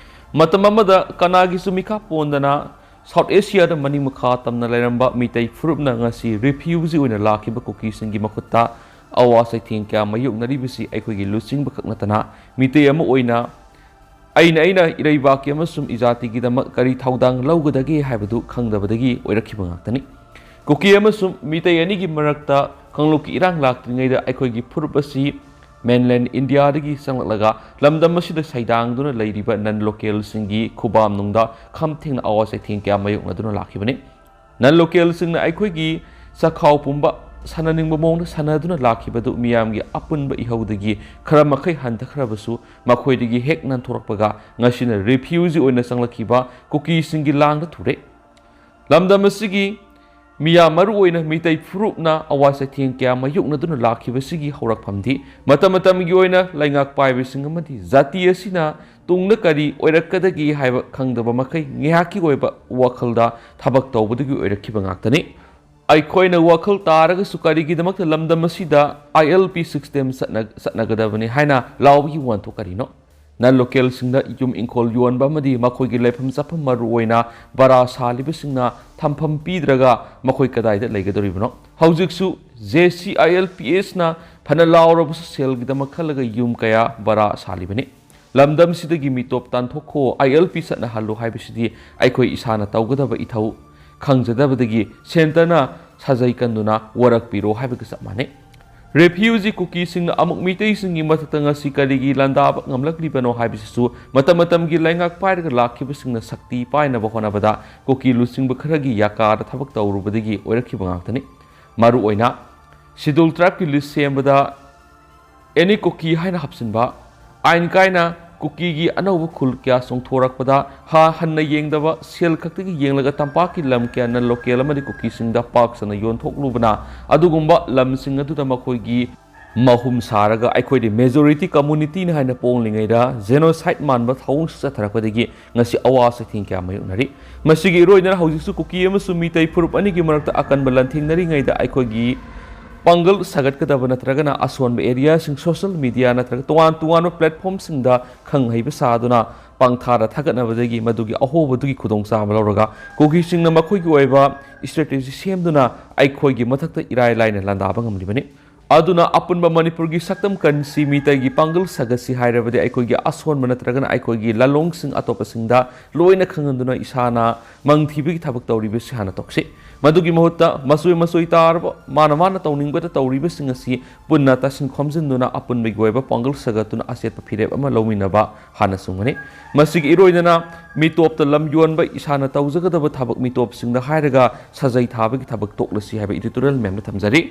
ꯃꯇꯝ ꯑꯃꯗ ꯀꯅꯥꯒꯤꯁꯨ ꯃꯤꯈꯥ ꯄꯣꯟꯗꯅ ꯁꯥꯎꯠ ꯑꯦꯁꯤꯌꯥꯗ ꯃꯅꯤꯡ ꯃꯈꯥ ꯇꯝꯅ ꯂꯩꯔꯝꯕ ꯃꯤꯇꯩ ꯐꯨꯔꯨꯞꯅ ꯉꯁꯤ ꯔꯤꯐ꯭ꯌꯨꯖꯤ ꯑꯣꯏꯅ ꯂꯥꯛꯈꯤꯕ ꯀꯨꯀꯤꯁꯤꯡꯒꯤ ꯃꯈꯨꯠꯇ ꯑꯋꯥ ꯆꯩꯊꯦꯡ ꯀꯌꯥ ꯃꯥꯌꯣꯛꯅꯔꯤꯕꯁꯤ ꯑꯩꯈꯣꯏꯒꯤ ꯂꯨꯆꯤꯡꯕ ꯈꯛ ꯅꯠꯇꯅ ꯃꯤꯇꯩ ꯑꯃ ꯑꯣꯏꯅ ꯑꯩꯅ, ꯑꯩꯅ ꯏꯔꯩꯕꯥꯛꯀꯤ ꯑꯃꯁꯨꯡ ꯏꯖꯥꯇꯤꯒꯤꯗꯃꯛ ꯀꯔꯤ ꯊꯧꯗꯥꯡ ꯂꯧꯒꯗꯒꯦ ꯍꯥꯏꯕꯗꯨ ꯈꯪꯗꯕꯗꯒꯤ ꯑꯣꯏꯔꯛꯈꯤꯕ ꯉꯥꯛꯇꯅꯤ꯫ ꯀꯨꯀꯤ ꯑꯃꯁꯨꯡ ꯃꯤꯇꯩ ꯑꯅꯤꯒꯤ ꯃꯔꯛꯇ ꯀꯥꯡꯂꯨꯞꯀꯤ ꯏꯔꯥꯡ ꯂꯥꯛꯇ꯭ꯔꯤꯉꯩꯗ ꯑꯩꯈꯣꯏꯒꯤ ꯐꯨꯔꯨꯞ ꯑꯁꯤ ꯃꯦꯟꯂꯦꯟ ꯏꯟꯗꯤꯌꯥꯗꯒꯤ ꯆꯪꯂꯛꯂꯒ ꯂꯝꯗꯝ ꯑꯁꯤꯗ ꯁꯩꯗꯥꯡꯗꯨꯅ ꯂꯩꯔꯤꯕ ꯅꯟ ꯂꯣꯀꯦꯜꯁꯤꯡꯒꯤ ꯈꯨꯕꯥꯝꯅꯨꯡꯗ ꯈꯝ ꯊꯦꯡꯅ ꯑꯋꯥ ꯆꯩꯊꯦꯡ ꯀꯌꯥ ꯃꯥꯌꯣꯛꯅꯗꯨꯅ ꯂꯥꯛꯈꯤꯕꯅꯤ꯫ ꯅꯟ ꯂꯣꯀꯦꯜꯁꯤꯡꯅ ꯑꯩꯈꯣꯏꯒꯤ ꯆꯥꯛꯈꯥꯎ ꯄꯨꯝꯕ ꯁꯥꯟꯅꯅꯤꯡꯕ ꯃꯑꯣꯡꯗ ꯁꯥꯟꯅꯗꯨꯅ ꯂꯥꯛꯈꯤꯕꯗꯨ ꯃꯤꯌꯥꯝꯒꯤ ꯑꯄꯨꯟꯕ ꯏꯍꯧꯗꯒꯤ ꯈꯔ ꯃꯈꯩ ꯍꯟꯊꯈ꯭ꯔꯕꯁꯨ, ꯃꯈꯣꯏꯗꯒꯤ ꯍꯦꯛ ꯅꯥꯟꯊꯣꯔꯛꯄꯒ ꯉꯁꯤꯅ ꯔꯤꯐ꯭ꯌꯨꯖꯤ ꯑꯣꯏꯅ ꯆꯪꯂꯛꯈꯤꯕ ꯀꯨꯀꯤꯁꯤꯡꯒꯤ ꯂꯥꯡꯗ ꯊꯨꯔꯦ꯫ ꯂꯝꯗꯝ ꯑꯁꯤꯒꯤ ꯃꯤꯌꯥꯝ, ꯃꯔꯨꯑꯣꯏꯅ ꯃꯤꯇꯩ ꯐꯨꯔꯨꯞꯅ ꯑꯋꯥ ꯆꯩꯊꯦꯡ ꯀꯌꯥ ꯃꯥꯌꯣꯛꯅꯗꯨꯅ ꯂꯥꯛꯈꯤꯕꯁꯤꯒꯤ ꯍꯧꯔꯛꯐꯝꯗꯤ ꯃꯇꯝ ꯃꯇꯝꯒꯤ ꯑꯣꯏꯅ ꯂꯩꯉꯥꯛ ꯄꯥꯏꯕꯁꯤꯡ ꯑꯃꯗꯤ ꯖꯥꯇꯤ ꯑꯁꯤꯅ ꯇꯨꯡꯗ ꯀꯔꯤ ꯑꯣꯏꯔꯛꯀꯗꯒꯦ ꯍꯥꯏꯕ ꯈꯪꯗꯕ ꯃꯈꯩ ꯉꯥꯏꯍꯥꯛꯀꯤ ꯑꯣꯏꯕ ꯋꯥꯈꯜꯗ ꯊꯕꯛ ꯇꯧꯕꯗꯒꯤ ꯑꯣꯏꯔꯛꯈꯤꯕ ꯉꯥꯛꯇꯅꯤ꯫ ꯑꯩꯈꯣꯏꯅ ꯋꯥꯈꯜ ꯇꯥꯔꯒꯁꯨ ꯀꯔꯤꯒꯤꯗꯃꯛꯇ ꯂꯝꯗꯝ ꯑꯁꯤꯗ ꯑꯥꯏ ꯑꯦꯜ ꯄꯤ ꯁꯤꯁꯇꯦꯝ ꯆꯠꯅ-, ꯆꯠꯅꯒꯗꯕꯅꯤ ꯍꯥꯏꯅ ꯂꯥꯎꯕꯒꯤ ꯋꯥꯍꯟꯊꯣꯛ ꯀꯔꯤꯅꯣ? ꯅꯟ ꯂꯣꯀꯦꯜꯁꯤꯡꯗ ꯌꯨꯝ ꯏꯪꯈꯣꯜ ꯌꯣꯟꯕ ꯑꯃꯗꯤ ꯃꯈꯣꯏꯒꯤ ꯂꯩꯐꯝ ꯆꯥꯐꯝ, ꯃꯔꯨꯑꯣꯏꯅ ꯕꯔꯥ ꯁꯥꯜꯂꯤꯕꯁꯤꯡꯅ ꯊꯝꯐꯝ ꯄꯤꯗ꯭ꯔꯒ ꯃꯈꯣꯏ ꯀꯗꯥꯏꯗ ꯂꯩꯒꯗꯧꯔꯤꯕꯅꯣ? ꯍꯧꯖꯤꯛꯁꯨ J C I L P ꯑꯦꯁꯅ ꯐꯅ ꯂꯥꯎꯔꯕꯁꯨ ꯁꯦꯜꯒꯤꯗꯃꯛ ꯈꯜꯂꯒ ꯌꯨꯝ ꯀꯌꯥ ꯕꯔꯥ ꯁꯥꯜꯂꯤꯕꯅꯤ꯫ ꯂꯝꯗꯝꯁꯤꯗꯒꯤ ꯃꯤꯇꯣꯞ ꯇꯥꯟꯊꯣꯛꯈꯣ, ꯑꯥꯏ ꯑꯦꯜ ꯄꯤ ꯆꯠꯅꯍꯜꯂꯨ ꯍꯥꯏꯕꯁꯤꯗꯤ ꯑꯩꯈꯣꯏ ꯏꯁꯥꯅ ꯇꯧꯒꯗꯕ ꯏꯊꯧ ꯈꯪꯖꯗꯕꯗꯒꯤ ꯁꯦꯟꯇꯔꯅ ꯁꯥꯖꯩ ꯀꯟꯗꯨꯅ ꯋꯥꯔꯛꯄꯤꯔꯣ ꯍꯥꯏꯕꯒ ꯆꯞ ꯃꯥꯟꯅꯩ꯫ ꯔꯦꯐ꯭ꯌꯨꯖꯤ ꯀꯨꯀꯤꯁꯤꯡꯅ ꯑꯃꯨꯛ ꯃꯤꯇꯩꯁꯤꯡꯒꯤ ꯃꯊꯛꯇ ꯉꯁꯤ ꯀꯔꯤꯒꯤ ꯂꯥꯟꯗꯥꯕ ꯉꯝꯂꯛꯂꯤꯕꯅꯣ ꯍꯥꯏꯕꯁꯤꯁꯨ ꯃꯇꯝ ꯃꯇꯝꯒꯤ ꯂꯩꯉꯥꯛ ꯄꯥꯏꯔꯒ ꯂꯥꯛꯈꯤꯕꯁꯤꯡꯅ ꯁꯛꯇꯤ ꯄꯥꯏꯅꯕ ꯍꯣꯠꯅꯕꯗ ꯀꯨꯀꯤ ꯂꯨꯆꯤꯡꯕ ꯈꯔꯒꯤ ꯌꯥꯀꯥꯗ ꯊꯕꯛ ꯇꯧꯔꯨꯕꯗꯒꯤ ꯑꯣꯏꯔꯛꯈꯤꯕ ꯉꯥꯛꯇꯅꯤ꯫ ꯃꯔꯨꯑꯣꯏꯅ ꯁꯤꯗꯨꯜ ꯇ꯭ꯔꯥꯏꯕꯀꯤ ꯂꯤꯁ ꯁꯦꯝꯕꯗ ꯑꯦꯅꯤ ꯀꯨꯀꯤ ꯍꯥꯏꯅ ꯍꯥꯞꯆꯤꯟꯕ, ꯑꯥꯏꯟ ꯀꯥꯏꯅ ꯀꯨꯀꯤꯒꯤ ꯑꯅꯧꯕ ꯈꯨꯜ ꯀꯌꯥ ꯆꯣꯡꯊꯣꯔꯛꯄꯗ ꯍꯥ ꯍꯟꯅ ꯌꯦꯡꯗꯕ, ꯁꯦꯜ ꯈꯛꯇꯒꯤ ꯌꯦꯡꯂꯒ ꯇꯝꯄꯥꯛꯀꯤ ꯂꯝ ꯀꯌꯥꯅ ꯂꯣꯀꯦꯜ ꯑꯃꯗꯤ ꯀꯨꯀꯤꯁꯤꯡꯗ ꯄꯥꯛ ꯁꯟꯅ ꯌꯣꯟꯊꯣꯛꯂꯨꯕꯅ ꯑꯗꯨꯒꯨꯝꯕ ꯂꯝꯁꯤꯡ ꯑꯗꯨꯗ ꯃꯈꯣꯏꯒꯤ ꯃꯍꯨꯝ ꯁꯥꯔꯒ ꯑꯩꯈꯣꯏꯗꯤ ꯃꯦꯖꯣꯔꯤꯇꯤ ꯀꯝꯃꯨꯅꯤꯇꯤꯅꯤ ꯍꯥꯏꯅ ꯄꯣꯡꯂꯤꯉꯩꯗ ꯖꯦꯅꯣꯁꯥꯏꯠ ꯃꯥꯟꯕ ꯊꯧꯑꯣꯡꯁꯨ ꯆꯠꯊꯔꯛꯄꯗꯒꯤ ꯉꯁꯤ ꯑꯋꯥ ꯆꯩꯊꯦꯡ ꯀꯌꯥ ꯃꯥꯌꯣꯛꯅꯔꯤ꯫ ꯃꯁꯤꯒꯤ ꯏꯔꯣꯏꯗꯅ ꯍꯧꯖꯤꯛꯁꯨ ꯀꯨꯀꯤ ꯑꯃꯁꯨꯡ ꯃꯤꯇꯩ ꯐꯨꯔꯨꯞ ꯑꯅꯤꯒꯤ ꯃꯔꯛꯇ ꯑꯀꯟꯕ ꯂꯥꯟꯊꯦꯡꯅꯔꯤꯉꯩꯗ ꯑꯩꯈꯣꯏꯒꯤ ꯄꯥꯡꯒꯜ ꯁꯥꯒꯠꯀꯗꯕ ꯅꯠꯇ꯭ꯔꯒꯅ ꯑꯁꯣꯟꯕ ꯑꯦꯔꯤꯌꯥꯁꯤꯡ ꯁꯣꯁꯤꯌꯦꯜ ꯃꯤꯗꯤꯌꯥ ꯅꯠꯇ꯭ꯔꯒ ꯇꯣꯉꯥꯟ ꯇꯣꯉꯥꯟꯕ ꯄ꯭ꯂꯦꯠꯐꯣꯝꯁꯤꯡꯗ ꯈꯪꯍꯩꯕ ꯁꯥꯗꯨꯅ ꯄꯪꯊꯥꯗ ꯊꯥꯒꯠꯅꯕꯗꯒꯤ ꯃꯗꯨꯒꯤ ꯑꯍꯣꯕꯗꯨꯒꯤ ꯈꯨꯗꯣꯡꯆꯥꯕ ꯂꯧꯔꯒ ꯀꯨꯀꯤꯁꯤꯡꯅ ꯃꯈꯣꯏꯒꯤ ꯑꯣꯏꯕ ꯏꯁꯇ꯭ꯔꯦꯇꯦꯖꯤ ꯁꯦꯝꯗꯨꯅ ꯑꯩꯈꯣꯏꯒꯤ ꯃꯊꯛꯇ ꯏꯔꯥꯏ ꯂꯥꯏꯅ ꯂꯥꯟꯗꯥꯕ ꯉꯝꯂꯤꯕꯅꯤ꯫ ꯑꯗꯨꯅ ꯑꯄꯨꯟꯕ ꯃꯅꯤꯄꯨꯔꯒꯤ ꯁꯛꯇꯝ ꯀꯟꯁꯤ, ꯃꯤꯇꯩꯒꯤ ꯄꯥꯡꯒꯜ ꯁꯥꯒꯠꯁꯤ ꯍꯥꯏꯔꯕꯗꯤ ꯑꯩꯈꯣꯏꯒꯤ ꯑꯁꯣꯟꯕ ꯅꯠꯇ꯭ꯔꯒꯅ ꯑꯩꯈꯣꯏꯒꯤ ꯂꯥꯂꯣꯡꯁꯤꯡ ꯑꯇꯣꯞꯄꯁꯤꯡꯗ ꯂꯣꯏꯅ ꯈꯪꯍꯟꯗꯨꯅ ꯏꯁꯥꯅ ꯃꯪ ꯊꯤꯕꯒꯤ ꯊꯕꯛ ꯇꯧꯔꯤꯕꯁꯤ ꯍꯥꯟꯅ ꯇꯣꯛꯁꯤ꯫ ꯃꯗꯨꯒꯤ ꯃꯍꯨꯠꯇ ꯃꯆꯣꯏ ꯃꯆꯣꯏ ꯇꯥꯔꯕ ꯃꯥꯅ ꯃꯥꯅ ꯇꯧꯅꯤꯡꯕꯗ ꯇꯧꯔꯤꯕꯁꯤꯡ ꯑꯁꯤ ꯄꯨꯟꯅ ꯇꯥꯁꯤꯟ ꯈꯣꯝꯖꯤꯟꯗꯨꯅ ꯑꯄꯨꯟꯕꯒꯤ ꯑꯣꯏꯕ ꯄꯥꯡꯒꯜ ꯁꯥꯒꯠꯇꯨꯅ ꯑꯆꯦꯠꯄ ꯐꯤꯔꯦꯞ ꯑꯃ ꯂꯧꯃꯤꯟꯅꯕ ꯍꯥꯟꯅ ꯆꯨꯝꯒꯅꯤ꯫ ꯃꯁꯤꯒꯤ ꯏꯔꯣꯏꯗꯅ ꯃꯤꯇꯣꯞꯇ ꯂꯝ ꯌꯣꯟꯕ, ꯏꯁꯥꯅ ꯇꯧꯖꯒꯗꯕ ꯊꯕꯛ ꯃꯤꯇꯣꯞꯁꯤꯡꯗ ꯍꯥꯏꯔꯒ ꯁꯥꯖꯩ ꯊꯥꯕꯒꯤ ꯊꯕꯛ ꯇꯣꯛꯂꯁꯤ ꯍꯥꯏꯕ ꯏꯗꯤꯇꯣꯔꯤꯌꯦꯜ ꯃꯌꯥꯝꯗ ꯊꯝꯖꯔꯤ꯫